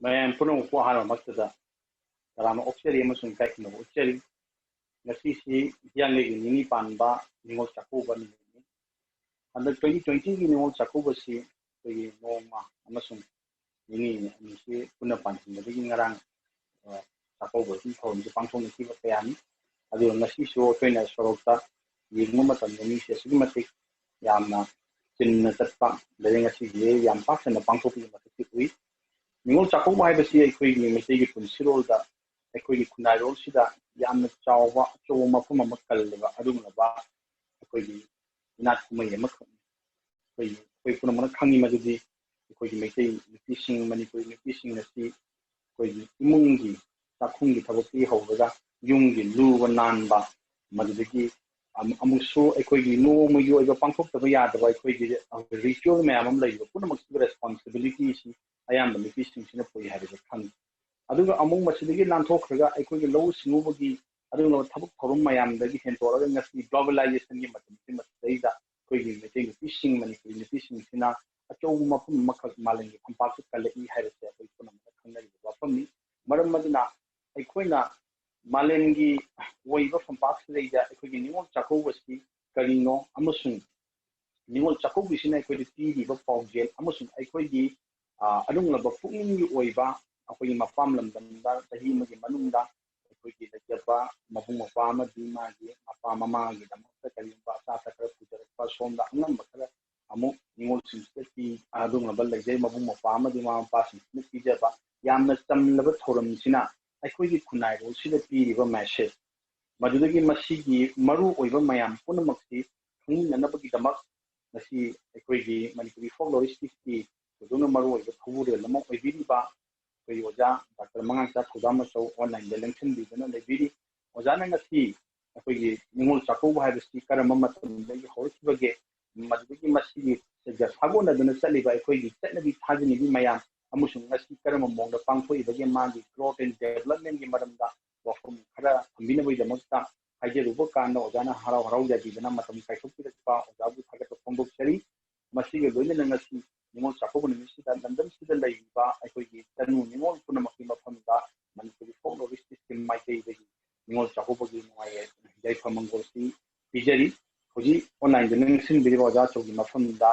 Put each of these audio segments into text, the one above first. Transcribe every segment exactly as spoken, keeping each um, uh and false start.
ꯃꯌꯥꯝ ꯄꯨꯝꯅꯃꯛꯄꯨ ꯑꯍꯥꯟꯕꯃꯛꯇꯗ ꯇꯔꯥꯝꯅ ꯑꯣꯛꯆꯔꯤ ꯑꯃꯁꯨꯡ ꯏꯀꯥꯏ ꯈꯨꯝꯅꯕ ꯎꯠꯆꯔꯤ꯫ ꯉꯁꯤꯁꯤ ꯍꯤꯌꯥꯡꯒꯩꯒꯤ ꯅꯤꯅꯤ ꯄꯥꯟꯕ ꯅꯤꯉꯣꯜ ꯆꯥꯛꯀꯧꯕ ꯅꯨꯃꯤꯠꯅꯤ꯫ ꯍꯟꯗꯛ twenty twenty ꯒꯤ ꯅꯤꯉꯣꯜ ꯆꯥꯛꯀꯧꯕꯁꯤ ꯑꯩꯈꯣꯏꯒꯤ ꯅꯣꯡꯃ ꯑꯃꯁꯨꯡ ꯅꯤꯅꯤ ꯑꯅꯤꯁꯤ ꯄꯨꯟꯅ ꯄꯥꯟꯁꯤꯟꯕꯗꯒꯤ ꯉꯔꯥꯡ, ꯑ, ꯆꯥꯛꯀꯧꯕꯒꯤ ꯊꯧꯔꯝꯁꯤ ꯄꯥꯡꯊꯣꯛꯅꯈꯤꯕ ꯀꯌꯥꯅꯤ꯫ ꯑꯗꯨꯒ ꯉꯁꯤꯁꯨ ꯑꯩꯈꯣꯏꯅ ꯁꯣꯔꯣꯛꯇ ꯌꯦꯡꯕ ꯃꯇꯝꯗ ꯃꯤꯁꯦ ꯑꯁꯨꯛꯀꯤ ꯃꯇꯤꯛ ꯌꯥꯝꯅ ꯆꯤꯟꯅ ꯆꯠꯄ, ꯑꯗꯩ ꯉꯁꯤꯁꯦ ꯌꯥꯝ ꯄꯥꯛ ꯁꯟꯅ ꯄꯥꯡꯊꯣꯛꯄꯒꯤ ꯃꯁꯛꯁꯨ ꯎꯏ꯫ ꯅꯤꯉꯣꯜ ꯆꯥꯛꯀꯧꯕ ꯍꯥꯏꯕꯁꯤ ꯑꯩꯈꯣꯏꯒꯤ ꯃꯩꯇꯩꯒꯤ ꯄꯨꯟꯁꯤꯔꯣꯜꯗ, ꯑꯩꯈꯣꯏꯒꯤ ꯈꯨꯟꯅꯥꯏꯔꯣꯜꯁꯤꯗ ꯌꯥꯝꯅ ꯆꯥꯎꯕ, ꯑꯆꯧꯕ ꯃꯐꯝ ꯑꯃ ꯀꯜꯂꯕ ꯑꯗꯨꯒꯨꯝꯂꯕ ꯑꯩꯈꯣꯏꯒꯤ ꯏꯅꯥꯠ ꯀꯨꯝꯍꯩ ꯑꯃꯈꯛꯅꯤ꯫ ꯑꯩꯈꯣꯏ, ꯑꯩꯈꯣꯏ ꯄꯨꯝꯅꯃꯛꯅ ꯈꯪꯉꯤ ꯃꯗꯨꯗꯤ ꯑꯩꯈꯣꯏꯒꯤ ꯃꯩꯇꯩ ꯅꯨꯄꯤꯁꯤꯡ, ꯃꯅꯤꯄꯨꯔꯤ ꯅꯨꯄꯤꯁꯤꯡ ꯑꯁꯤ ꯑꯩꯈꯣꯏꯒꯤ ꯏꯃꯨꯡꯒꯤ ꯆꯥꯛꯈꯨꯝꯒꯤ ꯊꯕꯛꯇꯒꯤ ꯍꯧꯔꯒ ꯌꯨꯝꯒꯤ ꯂꯨꯕ ꯅꯥꯟꯕ, ꯃꯗꯨꯗꯒꯤ ꯑꯃ-, ꯑꯃꯨꯛꯁꯨ ꯑꯩꯈꯣꯏꯒꯤ ꯅꯣꯡꯃꯒꯤ ꯑꯣꯏꯕ ꯄꯥꯡꯊꯣꯛꯇꯕ ꯌꯥꯗꯕ ꯑꯩꯈꯣꯏꯒꯤ ritual ꯃꯌꯥꯝ ꯑꯃ ꯂꯩꯔꯤꯕ ꯄꯨꯝꯅꯃꯛꯁꯤꯒꯤ responsibility ꯁꯤ ꯑꯌꯥꯝꯕ ꯅꯨꯄꯤꯁꯤꯡꯁꯤꯅ ꯄꯨꯏ ꯍꯥꯏꯕꯁꯦ ꯈꯪꯉꯤ꯫ ꯑꯗꯨꯒ ꯑꯃꯨꯛ ꯃꯁꯤꯗꯒꯤ ꯅꯥꯟꯊꯣꯛꯈ꯭ꯔꯒ ꯑꯩꯈꯣꯏꯒꯤ ꯂꯧꯎ ꯁꯤꯡꯎꯕꯒꯤ ꯑꯗꯨꯒꯨꯝꯂꯕ ꯊꯕꯛ ꯊꯧꯔꯝ ꯃꯌꯥꯝꯗꯒꯤ ꯍꯦꯟꯗꯣꯛꯂꯒ ꯉꯁꯤ globalization ꯒꯤ ꯃꯇꯝꯁꯤ ꯃꯁꯤꯗꯩꯗ ꯑꯩꯈꯣꯏꯒꯤ ꯃꯩꯇꯩ ꯅꯨꯄꯤꯁꯤꯡ, ꯃꯅꯤꯄꯨꯔꯤ ꯅꯨꯄꯤꯁꯤꯡꯁꯤꯅ ꯑꯆꯧꯕ ꯃꯐꯝ ꯑꯃꯈꯛ ꯃꯥꯂꯦꯝꯒꯤ ꯐꯝꯄꯥꯛꯇ ꯀꯜꯂꯛꯏ ꯍꯥꯏꯕꯁꯦ ꯑꯩꯈꯣꯏ ꯄꯨꯝꯅꯃꯛꯅ ꯈꯪꯅꯔꯤꯕ ꯋꯥꯐꯝꯅꯤ꯫ ꯃꯔꯝ ꯑꯗꯨꯅ ꯑꯩꯈꯣꯏꯅ ꯃꯥꯂꯦꯝꯒꯤ ꯑꯣꯏꯕ ꯐꯝꯄꯥꯛꯁꯤꯗꯩꯗ ꯑꯩꯈꯣꯏꯒꯤ ꯅꯤꯉꯣꯜ ꯆꯥꯛꯀꯧꯕꯁꯤ ꯀꯔꯤꯅꯣ ꯑꯃꯁꯨꯡ ꯅꯤꯉꯣꯜ ꯆꯥꯛꯀꯧꯕꯁꯤꯅ ꯑꯩꯈꯣꯏꯗ ꯄꯤꯔꯤꯕ ꯄꯥꯎꯖꯦꯜ ꯑꯃꯁꯨꯡ ꯑꯩꯈꯣꯏꯒꯤ, ꯑ, ꯑꯗꯨꯒꯨꯝꯂꯕ ꯄꯨꯛꯅꯤꯡꯒꯤ ꯑꯣꯏꯕ ꯑꯩꯈꯣꯏꯒꯤ ꯃꯄꯥꯝ ꯂꯝꯗꯝꯗ ꯆꯍꯤ ꯑꯃꯒꯤ ꯃꯅꯨꯡꯗ ꯑꯩꯈꯣꯏꯒꯤ ꯂꯩꯖꯕ ꯃꯕꯨꯡ ꯃꯧꯄ꯭ꯋꯥ ꯑꯃꯗꯤ ꯃꯥꯒꯤ ꯃꯄꯥ ꯃꯃꯥꯒꯤꯗꯃꯛꯇ ꯀꯔꯤꯒꯨꯝꯕ ꯑꯆꯥ ꯑꯊꯛ ꯈꯔ ꯄꯨꯖꯔꯛꯄ, ꯁꯣꯝꯗ ꯑꯉꯝꯕ ꯈꯔ ꯑꯃꯨꯛ ꯅꯤꯉꯣꯜꯁꯤꯡꯁꯤꯗ ꯄꯤ, ꯑꯗꯨꯒꯨꯝꯂꯕ ꯂꯩꯖꯩ ꯃꯕꯨꯡ ꯃꯧꯄ꯭ꯋꯥ ꯑꯃꯗꯤ ꯃꯃꯥ ꯃꯄꯥꯁꯤꯡꯁꯤꯅ ꯄꯤꯖꯕ ꯌꯥꯝꯅ ꯆꯝꯂꯕ ꯊꯧꯔꯝꯁꯤꯅ ꯑꯩꯈꯣꯏꯒꯤ ꯈꯨꯟꯅꯥꯏꯔꯣꯜꯁꯤꯗ ꯄꯤꯔꯤꯕ message, ꯃꯗꯨꯗꯒꯤ ꯃꯁꯤꯒꯤ ꯃꯔꯨ ꯑꯣꯏꯕ ꯃꯌꯥꯝ ꯄꯨꯝꯅꯃꯛꯁꯤ ꯈꯪꯃꯤꯟꯅꯅꯕꯒꯤꯗꯃꯛ ꯉꯁꯤ ꯑꯩꯈꯣꯏꯒꯤ ꯃꯅꯤꯄꯨꯔꯤ folklorist ꯀꯤ ꯊꯣꯏꯗꯣꯛꯅ ꯃꯔꯨ ꯑꯣꯏꯕ ꯊꯧꯕꯨꯔꯦꯜ ꯑꯃ ꯑꯣꯏꯕꯤꯔꯤꯕ ꯑꯩꯈꯣꯏꯒꯤ ꯑꯣꯖꯥ ꯗꯥꯛꯇꯔ ꯃꯉꯥꯡꯆꯥ ꯊꯧꯗꯥꯝ ꯃꯆꯧ online ꯗ ꯂꯦꯡꯁꯤꯟꯕꯤꯗꯨꯅ ꯂꯩꯕꯤꯔꯤ꯫ ꯑꯣꯖꯥꯅ ꯉꯁꯤ ꯑꯩꯈꯣꯏꯒꯤ ꯅꯤꯉꯣꯜ ꯆꯥꯛꯀꯧꯕ ꯍꯥꯏꯕꯁꯤ ꯀꯔꯝꯕ ꯃꯇꯝꯗꯒꯤ ꯍꯧꯔꯛꯈꯤꯕꯒꯦ, ꯃꯗꯨꯗꯒꯤ ꯃꯁꯤꯒꯤ ꯁꯥꯒꯣꯟꯅꯗꯨꯅ ꯆꯠꯂꯤꯕ ꯑꯩꯈꯣꯏꯒꯤ ꯆꯠꯅꯕꯤ ꯊꯥꯖꯅꯕꯤ ꯃꯌꯥꯝ ꯑꯃꯁꯨꯡ ꯉꯁꯤ ꯀꯔꯝꯕ ꯃꯑꯣꯡꯗ ꯄꯥꯡꯊꯣꯛꯏꯕꯒꯦ, ꯃꯥꯒꯤ growth and development ꯀꯤ ꯃꯔꯝꯗ ꯋꯥꯐꯝ ꯈꯔ ꯊꯝꯕꯤꯅꯕꯒꯤꯗꯃꯛꯇ ꯍꯥꯏꯖꯔꯨꯕ ꯀꯥꯟꯗ ꯑꯣꯖꯥꯅ ꯍꯔꯥꯎ ꯍꯔꯥꯎ ꯌꯥꯕꯤꯗꯅ ꯃꯇꯝ ꯀꯥꯏꯊꯣꯛꯄꯤꯔꯛꯄ ꯑꯣꯖꯥꯕꯨ ꯊꯥꯒꯠꯄ ꯐꯣꯡꯗꯣꯛꯆꯔꯤ꯫ ꯃꯁꯤꯒ ꯂꯣꯏꯅꯅ ꯉꯁꯤ ꯅꯤꯉꯣꯜ ꯆꯥꯛꯀꯧꯕ ꯅꯨꯃꯤꯠꯁꯤꯗ ꯂꯝꯗꯝꯁꯤꯗ ꯂꯩꯔꯤꯕ ꯑꯩꯈꯣꯏꯒꯤ ꯇꯅꯨ ꯅꯤꯉꯣꯜ ꯄꯨꯝꯅꯃꯛꯀꯤ ꯃꯐꯝꯗ ꯃꯅꯤꯄꯨꯔꯤ ꯐꯣꯛꯂꯣꯔꯤꯁꯀꯤ ꯃꯥꯏꯀꯩꯗꯒꯤ ꯅꯤꯉꯣꯜ ꯆꯥꯛꯀꯧꯕꯒꯤ ꯅꯨꯡꯉꯥꯏ ꯌꯥꯏꯐ ꯃꯪꯒꯣꯜꯁꯤ ꯄꯤꯖꯔꯤ꯫ ꯍꯧꯖꯤꯛ ꯑꯣꯟꯂꯥꯏꯟꯗ ꯂꯦꯡꯁꯤꯟꯕꯤꯔꯤꯕ ꯑꯣꯖꯥ ꯑꯆꯧꯒꯤ ꯃꯐꯝꯗ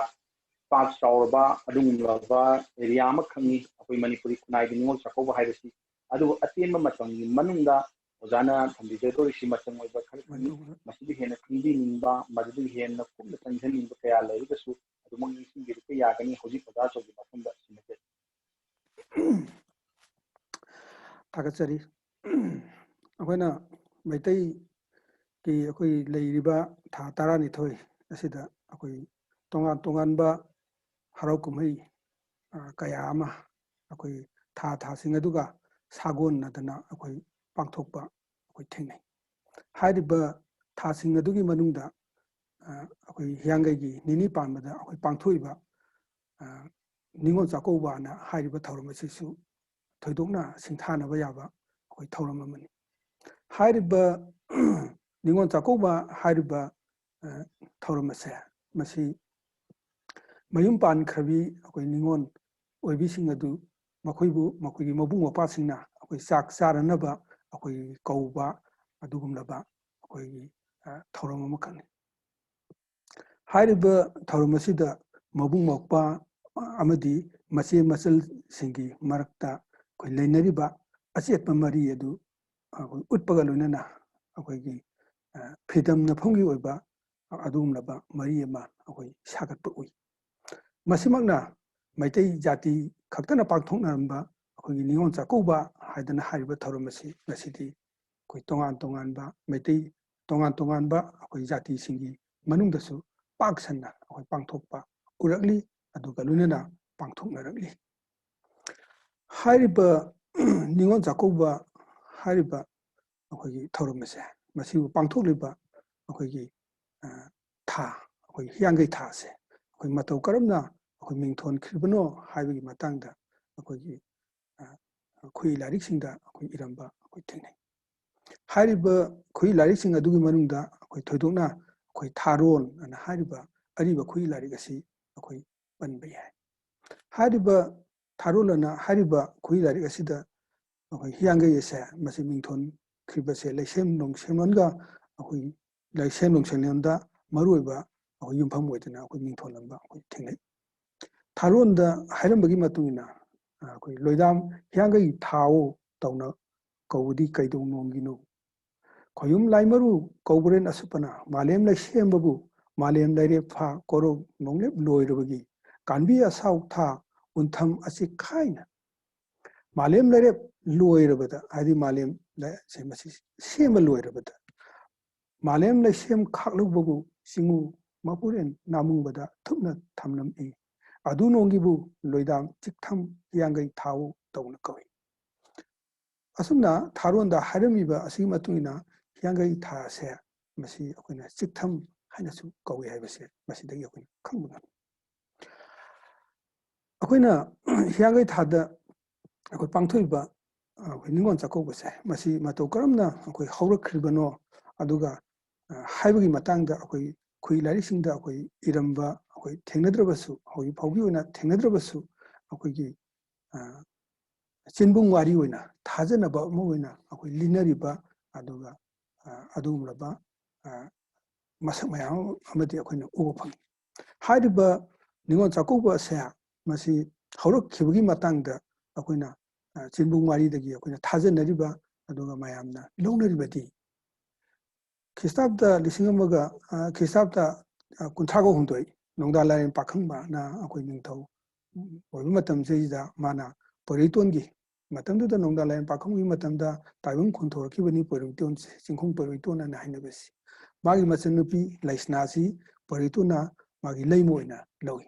ꯄꯥꯛ ꯆꯥꯎꯔꯕ ꯑꯗꯨꯒꯨꯝꯂꯕ ꯑꯦꯔꯤꯌꯥ ꯑꯃꯈꯛꯅꯤ ꯑꯩꯈꯣꯏ ꯃꯅꯤꯄꯨꯔꯤ ꯈꯨꯟꯅꯥꯏꯒꯤ ꯅꯤꯉꯣꯜ ꯆꯥꯛꯀꯧꯕ ꯍꯥꯏꯕꯁꯤ꯫ ꯑꯗꯨꯕꯨ ꯑꯇꯦꯟꯕ ꯃꯇꯝꯒꯤ ꯃꯅꯨꯡꯗ ꯑꯣꯖꯥꯅ ꯊꯝꯕꯤꯖꯗꯧꯔꯤꯁꯤ ꯃꯆꯪ ꯑꯣꯏꯕ ꯈꯔ ꯈꯛꯅꯤ꯫ ꯃꯁꯤꯗꯒꯤ ꯍꯦꯟꯅ ꯈꯪꯕꯤꯅꯤꯡꯕ, ꯃꯗꯨꯗꯒꯤ ꯍꯦꯟꯅ ꯀꯨꯞꯅ ꯆꯪꯖꯅꯤꯡꯕ ꯀꯌꯥ ꯂꯩꯔꯒꯁꯨ ꯑꯗꯨꯃꯛ ꯅꯤꯡꯁꯤꯡꯕꯤꯔꯛꯄ ꯌꯥꯒꯅꯤ꯫ ꯍꯧꯖꯤꯛ ꯑꯣꯖꯥ ꯑꯆꯧꯒꯤ ꯃꯐꯝꯗ ꯁꯤꯟꯅꯖꯔꯤ꯫ ꯊꯥꯒꯠꯆꯔꯤ꯫ ꯑꯩꯈꯣꯏꯅ ꯃꯩꯇꯩꯒꯤ ꯑꯩꯈꯣꯏ ꯂꯩꯔꯤꯕ ꯊꯥ ꯇꯔꯥꯅꯤꯊꯣꯏ ꯑꯁꯤꯗ ꯑꯩꯈꯣꯏ ꯇꯣꯉꯥꯟ ꯇꯣꯉꯥꯟꯕ ꯍꯔꯥꯎ ꯀꯨꯝꯍꯩ, ꯑ, ꯀꯌꯥ ꯑꯃ ꯑꯩꯈꯣꯏ ꯊꯥ ꯊꯥꯁꯤꯡ ꯑꯗꯨꯒ ꯁꯥꯒꯣꯟꯅꯗꯅ ꯑꯩꯈꯣꯏ ꯄꯥꯡꯊꯣꯛꯄ ꯑꯩꯈꯣꯏ ꯊꯦꯡꯅꯩ꯫ ꯍꯥꯏꯔꯤꯕ ꯊꯥꯁꯤꯡ ꯑꯗꯨꯒꯤ ꯃꯅꯨꯡꯗ, ꯑ, ꯑꯩꯈꯣꯏ ꯍꯤꯌꯥꯡꯒꯩꯒꯤ ꯅꯤꯅꯤ ꯄꯥꯟꯕꯗ ꯑꯩꯈꯣꯏ ꯄꯥꯡꯊꯣꯛꯏꯕ, ꯑ, ꯅꯤꯉꯣꯜ ꯆꯥꯛꯀꯧꯕꯅ ꯍꯥꯏꯔꯤꯕ ꯊꯧꯔꯝ ꯑꯁꯤꯁꯨ ꯊꯣꯏꯗꯣꯛꯅ ꯁꯤꯡꯊꯥꯅꯕ ꯌꯥꯕ ꯑꯩꯈꯣꯏ ꯊꯧꯔꯝ ꯑꯃꯅꯤ꯫ ꯍꯥꯏꯔꯤꯕ ꯅꯤꯉꯣꯜ ꯆꯥꯛꯀꯧꯕ ꯍꯥꯏꯔꯤꯕ, ꯑ, ꯊꯧꯔꯝ ꯑꯁꯦ, ꯃꯁꯤ ꯃꯌꯨꯝ ꯄꯥꯟꯈ꯭ꯔꯕꯤ ꯑꯩꯈꯣꯏ ꯅꯤꯉꯣꯜ ꯑꯣꯏꯕꯤꯁꯤꯡ ꯑꯗꯨ ꯃꯈꯣꯏꯕꯨ ꯃꯈꯣꯏꯒꯤ ꯃꯕꯨꯡ ꯃꯧꯄ꯭ꯋꯥꯁꯤꯡꯅ ꯑꯩꯈꯣꯏ ꯆꯥꯛ ꯆꯥꯔꯅꯕ ꯑꯩꯈꯣꯏ ꯀꯧꯕ ꯑꯗꯨꯒꯨꯝꯂꯕ ꯑꯩꯈꯣꯏꯒꯤ, ꯑ, ꯊꯧꯔꯝ ꯑꯃꯈꯛꯅꯤ꯫ ꯍꯥꯏꯔꯤꯕ ꯊꯧꯔꯝ ꯑꯁꯤꯗ ꯃꯕꯨꯡ ꯃꯧꯄ꯭ꯋꯥ ꯑꯃꯗꯤ ꯃꯆꯦ ꯃꯆꯜꯁꯤꯡꯒꯤ ꯃꯔꯛꯇ ꯑꯩꯈꯣꯏ ꯂꯩꯅꯔꯤꯕ ꯑꯆꯦꯠꯄ ꯃꯔꯤ ꯑꯗꯨ ꯑꯩꯈꯣꯏ ꯎꯠꯄꯒ ꯂꯣꯏꯅꯅ ꯑꯩꯈꯣꯏꯒꯤ, ꯑ, ꯐꯤꯗꯝꯅꯐꯝꯒꯤ ꯑꯣꯏꯕ ꯑꯗꯨꯒꯨꯝꯂꯕ ꯃꯔꯤ ꯑꯃ ꯑꯩꯈꯣꯏ ꯁꯥꯒꯠꯄ ꯎꯏ꯫ ꯃꯁꯤꯃꯛꯅ ꯃꯩꯇꯩ ꯖꯥꯇꯤ ꯈꯛꯇꯅ ꯄꯥꯡꯊꯣꯛꯅꯔꯝꯕ ꯑꯩꯈꯣꯏꯒꯤ ꯅꯤꯉꯣꯜ ꯆꯥꯛꯀꯧꯕ ꯍꯥꯏꯗꯅ ꯍꯥꯏꯔꯤꯕ ꯊꯧꯔꯝ ꯑꯁꯤ ꯉꯁꯤꯗꯤ ꯑꯩꯈꯣꯏ ꯇꯣꯉꯥꯟ ꯇꯣꯉꯥꯟꯕ ꯃꯩꯇꯩ ꯇꯣꯉꯥꯟ ꯇꯣꯉꯥꯟꯕ ꯑꯩꯈꯣꯏ ꯖꯥꯇꯤꯁꯤꯡꯒꯤ ꯃꯅꯨꯡꯗꯁꯨ ꯄꯥꯛ ꯁꯟꯅ ꯑꯩꯈꯣꯏ ꯄꯥꯡꯊꯣꯛꯄ ꯎꯔꯛꯂꯤ, ꯑꯗꯨꯒ ꯂꯣꯏꯅꯅ ꯄꯥꯡꯊꯣꯛꯅꯔꯛꯂꯤ꯫ ꯍꯥꯏꯔꯤꯕ ꯅꯤꯉꯣꯜ ꯆꯥꯛꯀꯧꯕ ꯍꯥꯏꯔꯤꯕ ꯑꯩꯈꯣꯏꯒꯤ ꯊꯧꯔꯝ ꯑꯁꯦ, ꯃꯁꯤꯕꯨ ꯄꯥꯡꯊꯣꯛꯂꯤꯕ ꯑꯩꯈꯣꯏꯒꯤ, ꯑ, ꯊꯥ, ꯑꯩꯈꯣꯏ ꯍꯤꯌꯥꯡꯒꯩ ꯊꯥ ꯑꯁꯦ ꯑꯩꯈꯣꯏ ꯃꯇꯧ ꯀꯔꯝꯅ ꯑꯩꯈꯣꯏ ꯃꯤꯡꯊꯣꯟꯈ꯭ꯔꯤꯕꯅꯣ ꯍꯥꯏꯕꯒꯤ ꯃꯇꯥꯡꯗ ꯑꯩꯈꯣꯏꯒꯤ, ꯑ, ꯈꯨꯠꯏ ꯂꯥꯏꯔꯤꯛꯁꯤꯡꯗ ꯑꯩꯈꯣꯏ ꯏꯔꯝꯕ ꯑꯩꯈꯣꯏ ꯊꯦꯡꯅꯩ꯫ ꯍꯥꯏꯔꯤꯕ ꯈꯨꯠꯏ ꯂꯥꯏꯔꯤꯛꯁꯤꯡ ꯑꯗꯨꯒꯤ ꯃꯅꯨꯡꯗ ꯑꯩꯈꯣꯏ ꯊꯣꯏꯗꯣꯛꯅ ꯑꯩꯈꯣꯏ ꯊꯥꯔꯣꯟ ꯑꯅ ꯍꯥꯏꯔꯤꯕ ꯑꯔꯤꯕ ꯈꯨꯠꯏ ꯂꯥꯏꯔꯤꯛ ꯑꯁꯤ ꯑꯩꯈꯣꯏ ꯄꯟꯕ ꯌꯥꯏ꯫ ꯍꯥꯏꯔꯤꯕ ꯊꯥꯔꯣꯟ ꯑꯅ ꯍꯥꯏꯔꯤꯕ ꯈꯨꯍꯤ ꯂꯥꯏꯔꯤꯛ ꯑꯁꯤꯗ ꯑꯩꯈꯣꯏ ꯍꯤꯌꯥꯡꯒꯩ ꯑꯁꯦ ꯃꯁꯤ ꯃꯤꯡꯊꯣꯟꯈ꯭ꯔꯤꯕꯁꯦ ꯂꯩꯁꯦꯝ ꯅꯣꯡꯁꯦꯝꯂꯣꯟꯒ ꯑꯩꯈꯣꯏ ꯂꯩꯁꯦꯝ ꯅꯣꯡꯁꯦꯝꯂꯣꯟꯗ ꯃꯔꯨꯑꯣꯏꯕ ꯑꯩꯈꯣꯏ ꯌꯨꯝꯐꯝ ꯑꯣꯏꯗꯅ ꯑꯩꯈꯣꯏ ꯃꯤꯡꯊꯣꯜꯂꯝꯕ ꯑꯩꯈꯣꯏ ꯊꯦꯡꯅꯩ꯫ ꯊꯥꯔꯣꯟꯗ ꯍꯥꯏꯔꯝꯕꯒꯤ ꯃꯇꯨꯡ ꯏꯟꯅ ꯑꯩꯈꯣꯏ ꯂꯣꯏꯗꯥꯝ ꯍꯤꯌꯥꯡꯒꯩ ꯊꯥꯑꯣ ꯇꯧꯅ ꯀꯧꯕꯗꯤ ꯀꯩꯗꯧꯅꯣꯡꯒꯤꯅꯣ? ꯈꯣꯌꯨꯝ ꯂꯥꯏꯃꯔꯨ ꯀꯧꯕ꯭ꯔꯦꯟ ꯑꯁꯨꯞꯄꯅ ꯃꯥꯂꯦꯝ ꯂꯩꯁꯦꯝꯕꯕꯨ ꯃꯥꯂꯦꯝ ꯂꯩꯔꯦꯞ ꯐꯥ ꯀꯣꯔꯧ ꯅꯣꯡꯂꯦꯞ ꯂꯣꯏꯔꯕꯒꯤ ꯀꯥꯟꯕꯤ ꯑꯁꯥꯎ ꯊꯥ ꯎꯟꯊꯝ ꯑꯁꯤ ꯈꯥꯏꯅ ꯃꯥꯂꯦꯝ ꯂꯩꯔꯦꯞ ꯂꯣꯏꯔꯕꯗ, ꯍꯥꯏꯗꯤ ꯃꯥꯂꯦꯝ ꯂꯩ-, ꯁꯦ-, ꯃꯁꯤ ꯁꯦꯝꯕ ꯂꯣꯏꯔꯕꯗ, ꯃꯥꯂꯦꯝ ꯂꯩꯁꯦꯝ ꯈꯥꯛꯂꯨꯕꯕꯨ ꯆꯤꯡꯉꯨ ꯃꯄꯨꯔꯦꯟ ꯅꯥꯃꯨꯡꯕꯗ ꯊꯨꯞꯅ ꯊꯝꯂꯝꯏ꯫ ꯑꯗꯨ ꯅꯣꯡꯒꯤꯕꯨ ꯂꯣꯏꯗꯥꯝ ꯆꯤꯛꯊꯝ ꯍꯤꯌꯥꯡꯒꯩ ꯊꯥꯎ ꯇꯧꯅ ꯀꯧꯏ꯫ ꯑꯁꯨꯝꯅ ꯊꯥꯔꯣꯟꯗ ꯍꯥꯏꯔꯝꯃꯤꯕ ꯑꯁꯤꯒꯤ ꯃꯇꯨꯡ ꯏꯟꯅ ꯍꯤꯌꯥꯡꯒꯩ ꯊꯥ ꯑꯁꯦ ꯃꯁꯤ ꯑꯩꯈꯣꯏꯅ ꯆꯤꯛꯊꯝ ꯍꯥꯏꯅꯁꯨ ꯀꯧꯏ ꯍꯥꯏꯕꯁꯦ ꯃꯁꯤꯗꯒꯤ ꯑꯩꯈꯣꯏꯅ ꯈꯪꯕ ꯉꯝꯃꯤ꯫ ꯑꯩꯈꯣꯏꯅ ꯍꯤꯌꯥꯡꯒꯩ ꯊꯥꯗ ꯑꯩꯈꯣꯏ ꯄꯥꯡꯊꯣꯛꯏꯕ, ꯑ, ꯑꯩꯈꯣꯏ ꯅꯤꯉꯣꯜ ꯆꯥꯛꯀꯧꯕꯁꯦ ꯃꯁꯤ ꯃꯇꯧ ꯀꯔꯝꯅ ꯑꯩꯈꯣꯏ ꯍꯧꯔꯛꯈ꯭ꯔꯤꯕꯅꯣ, ꯑꯗꯨꯒ, ꯑ, ꯍꯥꯏꯕꯒꯤ ꯃꯇꯥꯡꯗ ꯑꯩꯈꯣꯏ ꯈꯨꯍꯤ ꯂꯥꯏꯔꯤꯛꯁꯤꯡꯗ ꯑꯩꯈꯣꯏ ꯏꯔꯝꯕ ꯑꯩꯈꯣꯏ ꯊꯦꯡꯅꯗ꯭ꯔꯕꯁꯨ, ꯍꯧꯖꯤꯛ ꯐꯥꯎꯒꯤ ꯑꯣꯏꯅ ꯊꯦꯡꯅꯗ꯭ꯔꯕꯁꯨ, ꯑꯩꯈꯣꯏꯒꯤ, ꯑ, ꯆꯤꯟꯕꯨꯡ ꯋꯥꯔꯤ ꯑꯣꯏꯅ ꯊꯥꯖꯅꯕ ꯑꯃ ꯑꯣꯏꯅ ꯑꯩꯈꯣꯏ ꯂꯤꯅꯔꯤꯕ, ꯑꯗꯨꯒ, ꯑ, ꯑꯗꯨꯒꯨꯝꯂꯕ, ꯑ, ꯃꯁꯛ ꯃꯌꯥꯝ ꯑꯃꯗꯤ ꯑꯩꯈꯣꯏꯅ ꯎꯕ ꯐꯪꯉꯤ꯫ ꯍꯥꯏꯔꯤꯕ ꯅꯤꯉꯣꯜ ꯆꯥꯛꯀꯧꯕ ꯑꯁꯦ ꯃꯁꯤ ꯍꯧꯔꯛꯈꯤꯕꯒꯤ ꯃꯇꯥꯡꯗ ꯑꯩꯈꯣꯏꯅ, ꯑ, ꯆꯤꯟꯕꯨꯡ ꯋꯥꯔꯤꯗꯒꯤ ꯑꯩꯈꯣꯏꯅ ꯊꯥꯖꯅꯔꯤꯕ, ꯑꯗꯨꯒ ꯃꯌꯥꯝꯅ ꯂꯧꯅꯔꯤꯕꯗꯤ ꯈ꯭ꯔꯤꯁꯇꯥꯕꯗ ꯂꯤꯁꯤꯡ ꯑꯃꯒ, ꯑ, ꯈ꯭ꯔꯤꯁꯇꯥꯕꯗ, ꯑ, ꯀꯨꯟꯊ꯭ꯔꯥꯒ ꯍꯨꯝꯗꯣꯏ ꯅꯣꯡꯗꯥ ꯂꯥꯏꯔꯦꯟ ꯄꯥꯈꯪꯕꯅ ꯑꯩꯈꯣꯏ ꯅꯤꯡꯊꯧ ꯑꯣꯏꯕ ꯃꯇꯝꯁꯤꯗꯩꯗ ꯃꯥꯅ ꯄꯣꯏꯔꯩꯇꯣꯟꯒꯤ, ꯃꯇꯝꯗꯨꯗ ꯅꯣꯡꯗꯥ ꯂꯥꯏꯔꯦꯟ ꯄꯥꯈꯪꯕꯒꯤ ꯃꯇꯝꯗ ꯇꯥꯏꯕꯪ ꯈꯣꯟꯊꯣꯔꯛꯈꯤꯕꯅꯤ ꯄꯣꯏꯔꯩꯇꯣꯟꯁꯦ, ꯆꯤꯡꯈꯣꯡ ꯄꯣꯏꯔꯩꯇꯣꯟ ꯍꯥꯏꯅ ꯍꯥꯏꯅꯕꯁꯤ꯫ ꯃꯥꯒꯤ ꯃꯆꯟꯅꯨꯄꯤ ꯂꯩꯁꯅꯥꯁꯤ ꯄꯣꯏꯔꯩꯇꯣꯟꯅ ꯃꯥꯒꯤ ꯂꯩꯃ ꯑꯣꯏꯅ ꯂꯧꯏ꯫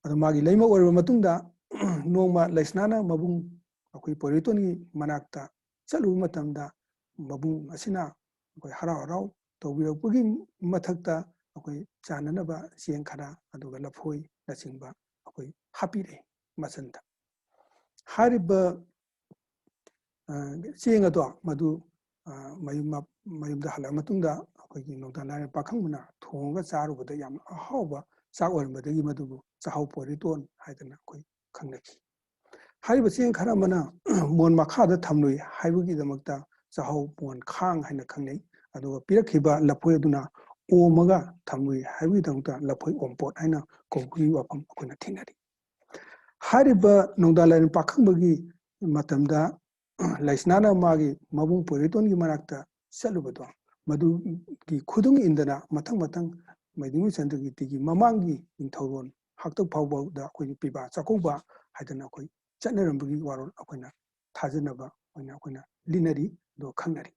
ꯑꯗꯣ ꯃꯥꯒꯤ ꯂꯩꯃ ꯑꯣꯏꯔꯕ ꯃꯇꯨꯡꯗ ꯅꯣꯡꯃ ꯂꯩꯁꯅꯥꯅ ꯃꯕꯨꯡ ꯑꯩꯈꯣꯏ ꯄꯣꯏꯔꯩꯇꯣꯟꯒꯤ ꯃꯅꯥꯛꯇ ꯆꯠꯂꯨꯕ ꯃꯇꯝꯗ ꯃꯕꯨꯡ ꯑꯁꯤꯅ ꯑꯩꯈꯣꯏ ꯍꯔꯥꯎ ꯍꯔꯥꯎ ꯇꯧꯕꯤꯔꯛꯄꯒꯤ ꯃꯊꯛꯇ ꯑꯩꯈꯣꯏ ꯆꯥꯅꯅꯕ ꯆꯦꯡ ꯈꯔ ꯑꯗꯨꯒ ꯂꯐꯣꯏꯅꯆꯤꯡꯕ ꯑꯩꯈꯣꯏ ꯍꯥꯞꯄꯤꯔꯛꯏ ꯃꯆꯟꯗ꯫ ꯍꯥꯏꯔꯤꯕ, ꯑ, ꯆꯦꯡ ꯑꯗꯣ ꯃꯗꯨ, ꯑ, ꯃꯌꯨꯝ ꯃ-, ꯃꯌꯨꯝꯗ ꯍꯜꯂꯛꯑ ꯃꯇꯨꯡꯗ ꯑꯩꯈꯣꯏꯒꯤ ꯅꯣꯡꯗꯥ ꯂꯥꯏꯔꯦꯟ ꯄꯥꯈꯪꯕꯅ ꯊꯣꯡꯉꯒ ꯆꯥꯔꯨꯕꯗ ꯌꯥꯝꯅ ꯑꯍꯥꯎꯕ ꯆꯥꯛ ꯑꯣꯏꯔꯝꯕꯗꯒꯤ ꯃꯗꯨꯕꯨ ꯆꯥꯛꯍꯥꯎ ꯄꯣꯏꯔꯤꯇꯣꯟ ꯍꯥꯏꯗꯅ ꯑꯩꯈꯣꯏ ꯈꯪꯅꯈꯤ꯫ ꯍꯥꯏꯔꯤꯕ ꯆꯦꯡ ꯈꯔ ꯑꯃꯅ ꯃꯣꯟ ꯃꯈꯥꯗ ꯊꯝꯂꯨꯏ ꯍꯥꯏꯕꯒꯤꯗꯃꯛꯇ ꯆꯥꯛꯍꯥꯎ ꯃꯣꯟ ꯈꯥꯡ ꯍꯥꯏꯅ ꯈꯪꯅꯩ꯫ ꯑꯗꯨꯒ ꯄꯤꯔꯛꯈꯤꯕ ꯂꯐꯣꯏ ꯑꯗꯨꯅ ꯑꯣꯝꯃꯒ ꯊꯝꯂꯨꯏ ꯍꯥꯏꯕꯒꯤꯗꯃꯛꯇ ꯂꯐꯣꯏ ꯑꯣꯝꯄꯣꯠ ꯍꯥꯏꯅ ꯀꯧꯕꯒꯤ ꯋꯥꯐꯝ ꯑꯩꯈꯣꯏꯅ ꯊꯦꯡꯅꯔꯤ꯫ ꯍꯥꯏꯔꯤꯕ ꯅꯣꯡꯗꯥ ꯂꯥꯏꯔꯦꯟ ꯄꯥꯈꯪꯕꯒꯤ ꯃꯇꯝꯗ ꯂꯩꯁꯅꯥꯅ ꯃꯥꯒꯤ ꯃꯕꯨꯡ ꯄꯣꯏꯔꯩꯇꯣꯟꯒꯤ ꯃꯅꯥꯛꯇ ꯆꯠꯂꯨꯕꯗꯣ, ꯃꯗꯨꯒꯤ ꯈꯨꯗꯨꯡ ꯏꯟꯗꯅ ꯃꯊꯪ ꯃꯊꯪ ꯃꯩꯗꯤꯡꯉꯨ ꯆꯟꯗ꯭ꯔꯀꯤꯔꯇꯤꯒꯤ ꯃꯃꯥꯡꯒꯤ ꯅꯤꯡꯊꯧꯔꯣꯟ ꯍꯥꯛꯇꯛ ꯐꯥꯎꯕꯗ ꯑꯩꯈꯣꯏꯒꯤ ꯄꯤꯕꯥ ꯆꯥꯛꯀꯧꯕ ꯍꯥꯏꯗꯅ ꯑꯩꯈꯣꯏ ꯆꯠꯅꯔꯝꯕꯒꯤ ꯋꯥꯔꯣꯜ ꯑꯩꯈꯣꯏꯅ ꯊꯥꯖꯅꯕ ꯑꯣꯏꯅ ꯑꯩꯈꯣꯏꯅ ꯂꯤꯅꯔꯤ, ꯑꯗꯨꯒ ꯈꯪꯅꯔꯤ꯫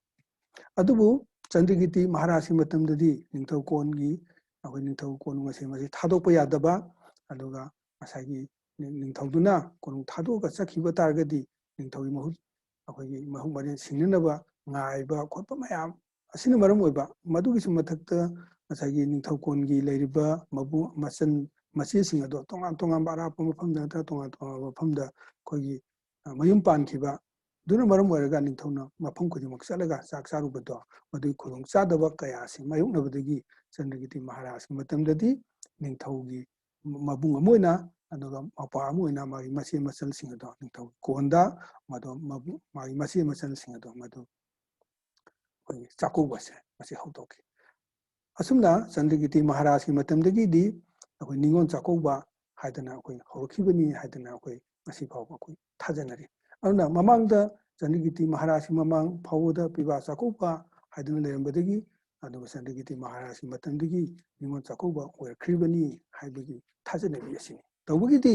ꯑꯗꯨꯕꯨ ꯆꯟꯗ꯭ꯔꯀꯤꯔꯇꯤ ꯃꯍꯥꯔꯥꯖꯀꯤ ꯃꯇꯝꯗꯗꯤ ꯅꯤꯡꯊꯧ ꯀꯣꯟꯒꯤ, ꯑꯩꯈꯣꯏ ꯅꯤꯡꯊꯧ ꯀꯣꯅꯨꯡ ꯑꯁꯦ ꯃꯁꯤ ꯊꯥꯗꯣꯛꯄ ꯌꯥꯗꯕ, ꯑꯗꯨꯒ ꯉꯁꯥꯏꯒꯤ ꯅꯤꯡ-, ꯅꯤꯡꯊꯧꯗꯨꯅ ꯀꯣꯅꯨꯡ ꯊꯥꯗꯣꯛꯑꯒ ꯆꯠꯈꯤꯕ ꯇꯥꯔꯒꯗꯤ ꯅꯤꯡꯊꯧꯒꯤ ꯃꯍꯨꯠ, ꯑꯩꯈꯣꯏꯒꯤ ꯃꯍꯨꯠ ꯃꯔꯦꯟ ꯁꯤꯡꯅꯅꯕ ꯉꯥꯏꯕ ꯈꯣꯠꯄ ꯃꯌꯥꯝ ꯑꯁꯤꯅ ꯃꯔꯝ ꯑꯣꯏꯕ, ꯃꯗꯨꯒꯤꯁꯨ ꯃꯊꯛꯇ ꯉꯁꯥꯏꯒꯤ ꯅꯤꯡꯊꯧ ꯀꯣꯟꯒꯤ ꯂꯩꯔꯤꯕ ꯃꯕꯨ-, ꯃꯆꯟ ꯃꯆꯦꯁꯤꯡ ꯑꯗꯣ ꯇꯣꯉꯥꯟ ꯇꯣꯉꯥꯟꯕ ꯑꯔꯥꯞꯄ ꯃꯐꯝꯗ ꯅꯠꯇ꯭ꯔꯒ ꯇꯣꯉꯥꯟ ꯇꯣꯉꯥꯟꯕ ꯃꯐꯝꯗ ꯑꯩꯈꯣꯏꯒꯤ, ꯑ, ꯃꯌꯨꯝ ꯄꯥꯟꯈꯤꯕ ꯑꯗꯨꯅ ꯃꯔꯝ ꯑꯣꯏꯔꯒ ꯅꯤꯡꯊꯧꯅ ꯃꯐꯝ ꯈꯨꯗꯤꯡꯃꯛ ꯆꯠꯂꯒ ꯆꯥꯛ ꯆꯥꯔꯨꯕꯗꯣ, ꯃꯗꯨꯒꯤ ꯈꯨꯗꯣꯡꯆꯥꯗꯕ ꯀꯌꯥ ꯑꯁꯤ ꯃꯥꯌꯣꯛꯅꯕꯗꯒꯤ ꯆꯟꯗ꯭ꯔꯀꯤꯔꯇꯤ ꯃꯍꯥꯔꯥꯖꯀꯤ ꯃꯇꯝꯗꯗꯤ ꯅꯤꯡꯊꯧꯒꯤ ꯃꯕꯨꯡ ꯑꯃ ꯑꯣꯏꯅ, ꯑꯗꯨꯒ ꯃꯄꯥ ꯑꯃ ꯑꯣꯏꯅ ꯃꯥꯒꯤ ꯃꯆꯦ ꯃꯆꯜꯁꯤꯡ ꯑꯗꯣ ꯅꯤꯡꯊꯧ ꯀꯣꯟꯗ ꯃꯗꯣ ꯃꯕꯨ-, ꯃꯥꯒꯤ ꯃꯆꯦ ꯃꯆꯜꯁꯤꯡ ꯑꯗꯣ ꯃꯗꯨ ꯑꯩꯈꯣꯏꯒꯤ ꯆꯥꯛꯀꯧꯕꯁꯦ ꯃꯁꯤ ꯍꯧꯗꯣꯛꯈꯤ꯫ ꯑꯁꯨꯝꯅ ꯆꯟꯗ꯭ꯔꯀꯤꯔꯇꯤ ꯃꯍꯥꯔꯥꯖꯀꯤ ꯃꯇꯝꯗꯒꯤꯗꯤ ꯑꯩꯈꯣꯏ ꯅꯤꯉꯣꯜ ꯆꯥꯛꯀꯧꯕ ꯍꯥꯏꯗꯅ ꯑꯩꯈꯣꯏ ꯍꯧꯔꯛꯈꯤꯕꯅꯤ ꯍꯥꯏꯗꯅ ꯑꯩꯈꯣꯏ ꯉꯁꯤ ꯐꯥꯎꯕ ꯑꯩꯈꯣꯏ ꯊꯥꯖꯅꯔꯤ꯫ ꯑꯗꯨꯅ ꯃꯃꯥꯡꯗ ꯆꯟꯗ꯭ꯔꯀꯤꯔꯇꯤ ꯃꯍꯥꯔꯥꯖꯀꯤ ꯃꯃꯥꯡ ꯐꯥꯎꯕꯗ ꯄꯤꯕꯥ ꯆꯥꯛꯀꯧꯕ ꯍꯥꯏꯗꯅ ꯂꯩꯔꯝꯕꯗꯒꯤ, ꯑꯗꯨꯒ ꯆꯟꯗ꯭ꯔꯀꯤꯔꯇꯤ ꯃꯍꯥꯔꯥꯖꯀꯤ ꯃꯇꯝꯗꯒꯤ ꯅꯤꯉꯣꯜ ꯆꯥꯛꯀꯧꯕ ꯑꯣꯏꯔꯛꯈ꯭ꯔꯤꯕꯅꯤ ꯍꯥꯏꯕꯒꯤ ꯊꯥꯖꯅꯕꯤ ꯑꯁꯤꯅꯤ꯫ ꯇꯧꯕꯒꯤꯗꯤ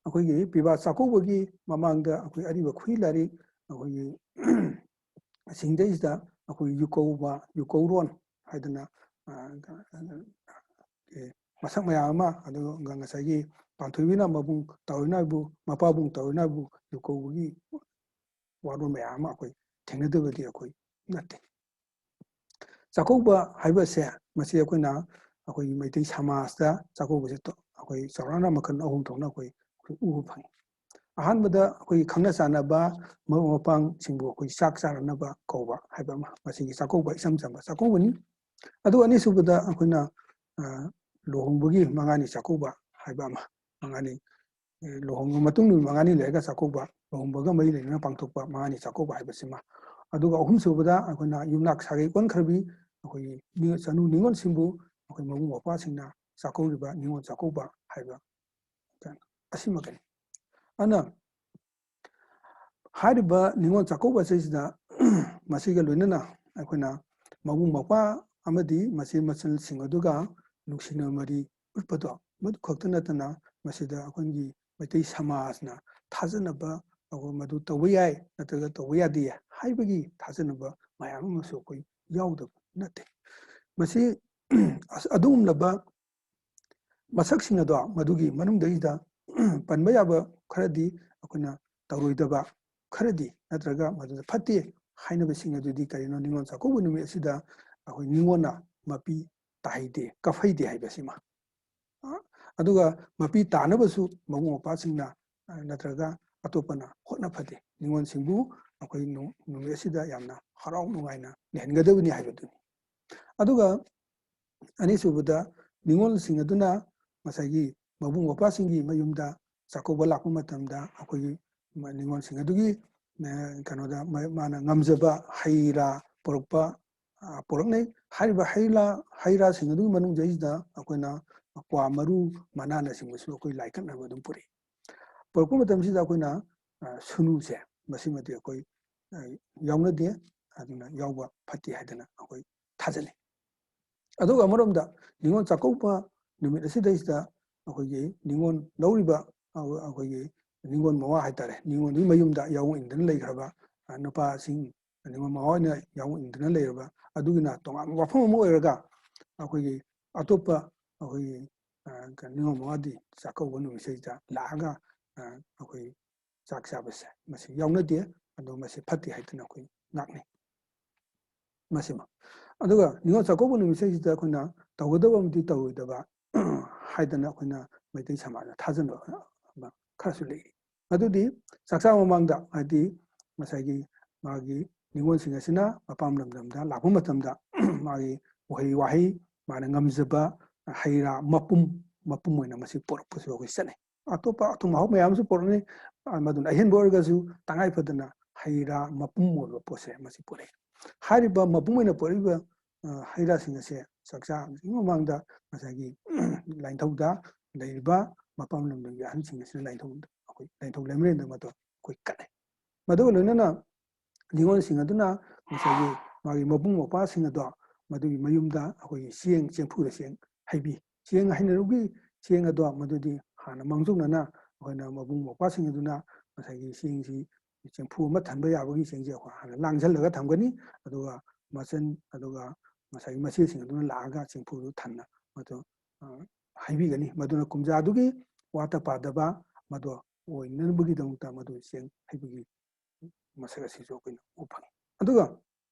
ꯑꯩꯈꯣꯏꯒꯤ ꯄꯤꯕꯥ ꯆꯥꯛꯀꯧꯕꯒꯤ ꯃꯃꯥꯡꯗ ꯑꯩꯈꯣꯏ ꯑꯔꯤꯕ ꯈꯨꯏ ꯂꯥꯏꯔꯤꯛ ꯑꯩꯈꯣꯏꯒꯤ ꯁꯤꯡꯗꯩꯁꯤꯗ ꯑꯩꯈꯣꯏ ꯌꯨꯀꯧꯕ, ꯌꯨꯀꯧꯔꯣꯟ ꯍꯥꯏꯗꯅ, ꯑ, ꯑꯦ, ꯃꯁꯛ ꯃꯌꯥꯝ ꯑꯃ, ꯑꯗꯨꯒ ꯉꯁꯥꯏꯒꯤ ꯄꯥꯟꯊꯣꯏꯕꯤꯅ ꯃꯕꯨꯡ ꯇꯥꯑꯣꯏꯅꯥꯎꯕꯨ, ꯃꯄꯥꯕꯨꯡ ꯇꯥꯑꯣꯏꯅꯥꯎꯕꯨ ꯌꯨꯀꯧꯕꯒꯤ ꯋꯥꯔꯣꯜ ꯃꯌꯥꯝ ꯑꯃ ꯑꯩꯈꯣꯏ ꯊꯦꯡꯅꯗꯕꯗꯤ ꯑꯩꯈꯣꯏ ꯅꯠꯇꯦ꯫ ꯆꯥꯛꯀꯧꯕ ꯍꯥꯏꯕꯁꯦ ꯃꯁꯤ ꯑꯩꯈꯣꯏꯅ ꯑꯩꯈꯣꯏꯒꯤ ꯃꯩꯇꯩ ꯁꯃꯥꯖꯇ ꯆꯥꯛꯀꯧꯕꯁꯦ ꯇꯣ-, ꯑꯩꯈꯣꯏ ꯆꯥꯎꯔꯥꯛꯅ ꯃꯈꯜ ꯑꯍꯨꯝ ꯊꯣꯛꯅ ꯑꯩꯈꯣꯏ, ꯑꯩꯈꯣꯏ ꯎꯕ ꯐꯪꯉꯤ꯫ ꯑꯍꯥꯟꯕꯗ ꯑꯩꯈꯣꯏꯒꯤ ꯈꯪꯅ ꯆꯥꯟꯅꯕ ꯃꯔꯨꯞ ꯃꯄꯥꯡꯁꯤꯡꯕꯨ ꯑꯩꯈꯣꯏ ꯆꯥꯛ ꯆꯥꯅꯅꯕ ꯀꯧꯕ ꯍꯥꯏꯕ ꯑꯃ, ꯃꯁꯤꯒꯤ ꯆꯥꯛꯀꯧꯕ ꯏꯆꯝ ꯆꯝꯕ ꯆꯥꯛꯀꯧꯕꯅꯤ꯫ ꯑꯗꯨꯒ ꯑꯅꯤꯁꯨꯕꯗ ꯑꯩꯈꯣꯏꯅ, ꯑ, ꯂꯨꯍꯣꯡꯕꯒꯤ ꯃꯉꯥꯅꯤ ꯆꯥꯛꯀꯧꯕ ꯍꯥꯏꯕ ꯑꯃ, ꯃꯉꯥꯅꯤ, ꯑꯦ, ꯂꯨꯍꯣꯡꯕ ꯃꯇꯨꯡ ꯅꯨꯃꯤꯠ ꯃꯉꯥꯅꯤ ꯂꯩꯔꯒ ꯆꯥꯛꯀꯧꯕ, ꯂꯨꯍꯣꯡꯕꯒ ꯃꯔꯤ ꯂꯩꯅꯅ ꯄꯥꯡꯊꯣꯛꯄ ꯃꯉꯥꯅꯤ ꯆꯥꯛꯀꯧꯕ ꯍꯥꯏꯕꯁꯤꯃ꯫ ꯑꯗꯨꯒ ꯑꯍꯨꯝꯁꯨꯕꯗ ꯑꯩꯈꯣꯏꯅ ꯌꯨꯝꯅꯥꯛ ꯁꯥꯒꯩ ꯑꯣꯟꯈ꯭ꯔꯕꯤ ꯑꯩꯈꯣꯏꯒꯤ ꯅꯤ-, ꯆꯅꯨ ꯅꯤꯉꯣꯜꯁꯤꯡꯕꯨ ꯑꯩꯈꯣꯏ ꯃꯕꯨꯡ ꯃꯧꯄ꯭ꯋꯥꯁꯤꯡꯅ ꯆꯥꯛꯀꯧꯔꯤꯕ ꯅꯤꯉꯣꯜ ꯆꯥꯛꯀꯧꯕ ꯍꯥꯏꯕ ꯑꯁꯤꯃꯛꯀꯅꯤ꯫ ꯑꯗꯨꯅ ꯍꯥꯏꯔꯤꯕ ꯅꯤꯉꯣꯜ ꯆꯥꯛꯀꯧꯕ ꯑꯁꯤꯁꯤꯗ ꯃꯁꯤꯒ ꯂꯣꯏꯅꯅ ꯑꯩꯈꯣꯏꯅ ꯃꯕꯨꯡ ꯃꯧꯄ꯭ꯋꯥ ꯑꯃꯗꯤ ꯃꯆꯦ ꯃꯆꯜꯁꯤꯡ ꯑꯗꯨꯒ ꯅꯨꯡꯁꯤꯅꯕ ꯃꯔꯤ ꯎꯠꯄꯗꯣ, ꯃꯗꯨ ꯈꯛꯇ ꯅꯠꯇꯅ ꯃꯁꯤꯗ ꯑꯩꯈꯣꯏꯒꯤ ꯃꯩꯇꯩ ꯁꯃꯥꯖꯅ ꯊꯥꯖꯅꯕ, ꯑꯩꯈꯣꯏ ꯃꯗꯨ ꯇꯧꯕ ꯌꯥꯏ ꯅꯠꯇ꯭ꯔꯒ ꯇꯧꯕ ꯌꯥꯗꯦ ꯍꯥꯏꯕꯒꯤ ꯊꯥꯖꯅꯕ ꯃꯌꯥꯝ ꯑꯃꯁꯨ ꯑꯩꯈꯣꯏ ꯌꯥꯎꯗꯕ ꯅꯠꯇꯦ꯫ ꯃꯁꯤ ꯑꯁ-, ꯑꯗꯨꯒꯨꯝꯂꯕ ꯃꯁꯛꯁꯤꯡ ꯑꯗꯣ ꯃꯗꯨꯒꯤ ꯃꯅꯨꯡꯗꯩꯗ ꯄꯟꯕ ꯌꯥꯕ ꯈꯔꯗꯤ, ꯑꯩꯈꯣꯏꯅ ꯇꯧꯔꯣꯏꯗꯕ ꯈꯔꯗꯤ, ꯅꯠꯇ꯭ꯔꯒ ꯃꯗꯨꯗ ꯐꯠꯇꯦ ꯍꯥꯏꯅꯕꯁꯤꯡ ꯑꯗꯨꯗꯤ ꯀꯔꯤꯅꯣ? ꯅꯤꯉꯣꯜ ꯆꯥꯛꯀꯧꯕ ꯅꯨꯃꯤꯠ ꯑꯁꯤꯗ ꯑꯩꯈꯣꯏ ꯅꯤꯉꯣꯜꯅ ꯃꯄꯤ ꯇꯥꯍꯩꯗꯦ, ꯀꯞꯍꯩꯗꯦ ꯍꯥꯏꯕꯁꯤꯃ꯫ ꯑ, ꯑꯗꯨꯒ ꯃꯄꯤ ꯇꯥꯅꯕꯁꯨ ꯃꯕꯨꯡ ꯃꯧꯄ꯭ꯋꯥꯁꯤꯡꯅ, ꯑ, ꯅꯠꯇ꯭ꯔꯒ ꯑꯇꯣꯞꯄꯅ ꯍꯣꯠꯅ ꯐꯗꯦ꯫ ꯅꯤꯉꯣꯜꯁꯤꯡꯕꯨ ꯑꯩꯈꯣꯏ ꯅꯨ-, ꯅꯨꯃꯤꯠ ꯑꯁꯤꯗ ꯌꯥꯝꯅ ꯍꯔꯥꯎ ꯅꯨꯡꯉꯥꯏꯅ ꯂꯩꯍꯟꯒꯗꯕꯅꯤ ꯍꯥꯏꯕꯗꯨꯅꯤ꯫ ꯑꯗꯨꯒ ꯑꯅꯤꯁꯨꯕꯗ, ꯅꯤꯉꯣꯜꯁꯤꯡ ꯑꯗꯨꯅ ꯉꯁꯥꯏꯒꯤ ꯃꯕꯨꯡ ꯃꯧꯄ꯭ꯋꯥꯁꯤꯡꯒꯤ ꯃꯌꯨꯝꯗ ꯆꯥꯛꯀꯧꯕ ꯂꯥꯛꯄ ꯃꯇꯝꯗ ꯑꯩꯈꯣꯏꯒꯤ ꯃ-, ꯅꯤꯉꯣꯜꯁꯤꯡ ꯑꯗꯨꯒꯤ, ꯑ, ꯀꯩꯅꯣꯗ ꯃ-, ꯃꯥꯅ ꯉꯝꯖꯕ ꯍꯩ ꯔꯥ ꯄꯨꯔꯛꯄ, ꯑ, ꯄꯨꯔꯛꯅꯩ꯫ ꯍꯥꯏꯔꯤꯕ ꯍꯩ ꯔꯥ, ꯍꯩ ꯔꯥꯁꯤꯡ ꯑꯗꯨꯒꯤ ꯃꯅꯨꯡꯗꯩꯁꯤꯗ ꯑꯩꯈꯣꯏꯅ ꯀ꯭ꯋꯥ ꯃꯔꯨ, ꯃꯅꯥꯅꯆꯤꯡꯕꯁꯨ ꯑꯩꯈꯣꯏ ꯂꯥꯏ ꯀꯠꯅꯕ ꯑꯗꯨꯝ ꯄꯨꯔꯛꯏ꯫ ꯄꯨꯔꯛꯄ ꯃꯇꯝꯁꯤꯗ ꯑꯩꯈꯣꯏꯅ, ꯑ, ꯁꯨꯅꯨꯁꯦ, ꯃꯁꯤꯃꯗꯤ ꯑꯩꯈꯣꯏ, ꯑ, ꯌꯥꯎꯅꯗꯦ, ꯑꯗꯨꯅ ꯌꯥꯎꯕ ꯐꯠꯇꯦ ꯍꯥꯏꯗꯅ ꯑꯩꯈꯣꯏ ꯊꯥꯖꯅꯩ꯫ ꯑꯗꯨꯒ ꯑꯃꯔꯣꯝꯗ ꯅꯤꯉꯣꯜ ꯆꯥꯛꯀꯧꯕ ꯅꯨꯃꯤꯠ ꯑꯁꯤꯗꯩꯁꯤꯗ ꯑꯩꯈꯣꯏꯒꯤ ꯅꯤꯉꯣꯜ ꯂꯧꯔꯤꯕ, ꯑ, ꯑꯩꯈꯣꯏꯒꯤ ꯅꯤꯉꯣꯜ ꯃꯋꯥ ꯍꯥꯏꯇꯥꯔꯦ, ꯅꯤꯉꯣꯜꯗꯨꯒꯤ ꯃꯌꯨꯝꯗ ꯌꯥꯑꯣꯡ ꯏꯟꯗꯨꯅ ꯂꯩꯈ꯭ꯔꯕ, ꯑ, ꯅꯨꯄꯥꯁꯤꯡ, ꯅꯤꯉꯣꯜ ꯃꯋꯥ ꯑꯣꯏꯅ ꯌꯥꯑꯣꯡ ꯏꯟꯗꯨꯅ ꯂꯩꯔꯕ ꯑꯗꯨꯒꯤꯅ ꯇꯣꯉꯥꯟꯕ ꯋꯥꯐꯝ ꯑꯃ ꯑꯣꯏꯔꯒ, ꯑꯩꯈꯣꯏꯒꯤ ꯑꯇꯣꯞꯄ ꯑꯩꯈꯣꯏꯒꯤ, ꯑ, ꯀ-, ꯅꯤꯉꯣꯜ ꯃꯋꯥꯗꯤ ꯆꯥꯛꯀꯧꯕ ꯅꯨꯃꯤꯠꯁꯤꯗ ꯂꯥꯛꯑꯒ, ꯑ, ꯑꯩꯈꯣꯏ ꯆꯥꯛ ꯆꯥꯕꯁꯦ ꯃꯁꯤ ꯌꯥꯎꯅꯗꯦ꯫ ꯑꯗꯣ ꯃꯁꯤ ꯐꯠꯇꯦ ꯍꯥꯏꯗꯅ ꯑꯩꯈꯣꯏ ꯉꯥꯛꯅꯩ꯫ ꯃꯁꯤꯃ꯫ ꯑꯗꯨꯒ ꯅꯤꯉꯣꯜ ꯆꯥꯛꯀꯧꯕ ꯅꯨꯃꯤꯠꯁꯤꯗꯩꯁꯤꯗ ꯑꯩꯈꯣꯏꯅ ꯇꯧꯒꯗꯕ ꯑꯃꯗꯤ ꯇꯧꯔꯣꯏꯗꯕ ꯍꯥꯏꯗꯅ ꯑꯩꯈꯣꯏꯅ ꯃꯩꯇꯩ ꯁꯃꯥꯖꯅ ꯊꯥꯖꯅꯕ ꯈꯔꯁꯨ ꯂꯩꯔꯤ꯫ ꯑꯗꯨꯗꯤ ꯆꯥꯛꯆꯥ ꯃꯃꯥꯡꯗ, ꯍꯥꯏꯗꯤ ꯉꯁꯥꯏꯒꯤ ꯃꯥꯒꯤ ꯅꯤꯉꯣꯜꯁꯤꯡ ꯑꯁꯤꯅ ꯃꯄꯥꯝ ꯂꯝꯗꯝꯗ ꯂꯥꯛꯄ ꯃꯇꯝꯗ ꯃꯥꯒꯤ ꯎꯍꯩ ꯋꯥꯍꯩ, ꯃꯥꯅ ꯉꯝꯖꯕ ꯍꯩ ꯔꯥ ꯃꯄꯨꯝ, ꯃꯄꯨꯝ ꯑꯣꯏꯅ ꯃꯁꯤ ꯄꯣꯔꯛꯄꯁꯨ ꯑꯩꯈꯣꯏ ꯆꯠꯅꯩ꯫ ꯑꯇꯣꯞꯄ ꯑꯊꯨꯝ ꯑꯍꯥꯎ ꯃꯌꯥꯝ ꯑꯃꯁꯨ ꯄꯣꯔꯛꯅꯩ꯫ ꯑ, ꯃꯗꯨꯅ ꯑꯍꯦꯟꯕ ꯑꯣꯏꯔꯒꯁꯨ ꯇꯉꯥꯏ ꯐꯗꯅ ꯍꯩ ꯔꯥ ꯃꯄꯨꯝ ꯑꯣꯏꯕ ꯄꯣꯠꯁꯦ ꯃꯁꯤ ꯄꯣꯔꯛꯏ꯫ ꯍꯥꯏꯔꯤꯕ ꯃꯄꯨꯝ ꯑꯣꯏꯅ ꯄꯣꯔꯛꯏꯕ, ꯑ, ꯍꯩ ꯔꯥꯁꯤꯡ ꯑꯁꯦ ꯆꯥꯛ ꯆꯥꯗ꯭ꯔꯤꯉꯩ ꯃꯃꯥꯡꯗ ꯉꯁꯥꯏꯒꯤ ꯂꯥꯏꯅꯤꯡꯊꯧꯗ ꯂꯩꯔꯤꯕ ꯃꯄꯥꯝ ꯂꯝꯗꯝꯒꯤ ꯑꯍꯟꯁꯤꯡ ꯑꯁꯤꯅ ꯂꯥꯏꯅꯤꯡꯊꯧꯗ ꯑꯩꯈꯣꯏ ꯂꯥꯏꯅꯤꯡꯊꯧ ꯂꯩꯃꯔꯦꯟꯗ ꯃꯗꯨ ꯑꯩꯈꯣꯏ ꯀꯠꯅꯩ꯫ ꯃꯗꯨꯒ ꯂꯣꯏꯅꯅ ꯅꯤꯉꯣꯜꯁꯤꯡ ꯑꯗꯨꯅ ꯉꯁꯥꯏꯒꯤ ꯃꯥꯒꯤ ꯃꯕꯨꯡ ꯃꯧꯄ꯭ꯋꯥꯁꯤꯡ ꯑꯗꯣ ꯃꯗꯨꯒꯤ ꯃꯌꯨꯝꯗ ꯑꯩꯈꯣꯏꯒꯤ ꯆꯦꯡ, ꯆꯦꯡꯐꯨꯗ ꯆꯦꯡ ꯍꯩꯕꯤ꯫ ꯆꯦꯡ ꯍꯩꯅꯔꯨꯕꯒꯤ ꯆꯦꯡ ꯑꯗꯣ ꯃꯗꯨꯗꯤ ꯍꯥꯟꯅ ꯃꯥꯡꯖꯧꯅꯅ ꯑꯩꯈꯣꯏꯅ ꯃꯕꯨꯡ ꯃꯧꯄ꯭ꯋꯥꯁꯤꯡ ꯑꯗꯨꯅ ꯉꯁꯥꯏꯒꯤ ꯆꯦꯡꯁꯤ ꯆꯦꯡꯐꯨ ꯑꯃ ꯊꯟꯕ ꯌꯥꯕꯒꯤ ꯆꯦꯡꯁꯦ ꯑꯩꯈꯣꯏ ꯍꯥꯟꯅ ꯂꯥꯡꯁꯤꯜꯂꯒ ꯊꯝꯒꯅꯤ꯫ ꯑꯗꯨꯒ ꯃꯆꯟ, ꯑꯗꯨꯒ ꯉꯁꯥꯏꯒꯤ ꯃꯆꯦꯁꯤꯡ ꯑꯗꯨꯅ ꯂꯥꯛꯑꯒ ꯆꯦꯡꯐꯨꯗꯨ ꯊꯟꯅ ꯃꯗꯨ, ꯑ, ꯍꯩꯕꯤꯒꯅꯤ꯫ ꯃꯗꯨꯅ ꯀꯨꯝꯖꯥꯗꯨꯒꯤ ꯋꯥꯠꯇ ꯄꯥꯗꯕ ꯃꯗꯨ ꯑꯣꯏꯅꯕꯒꯤꯗꯃꯛꯇ ꯃꯗꯨ ꯆꯦꯡ ꯍꯩꯕꯒꯤ ꯃꯁꯛ ꯑꯁꯤꯁꯨ ꯑꯩꯈꯣꯏꯅ ꯎꯕ ꯐꯪꯉꯤ꯫ ꯑꯗꯨꯒ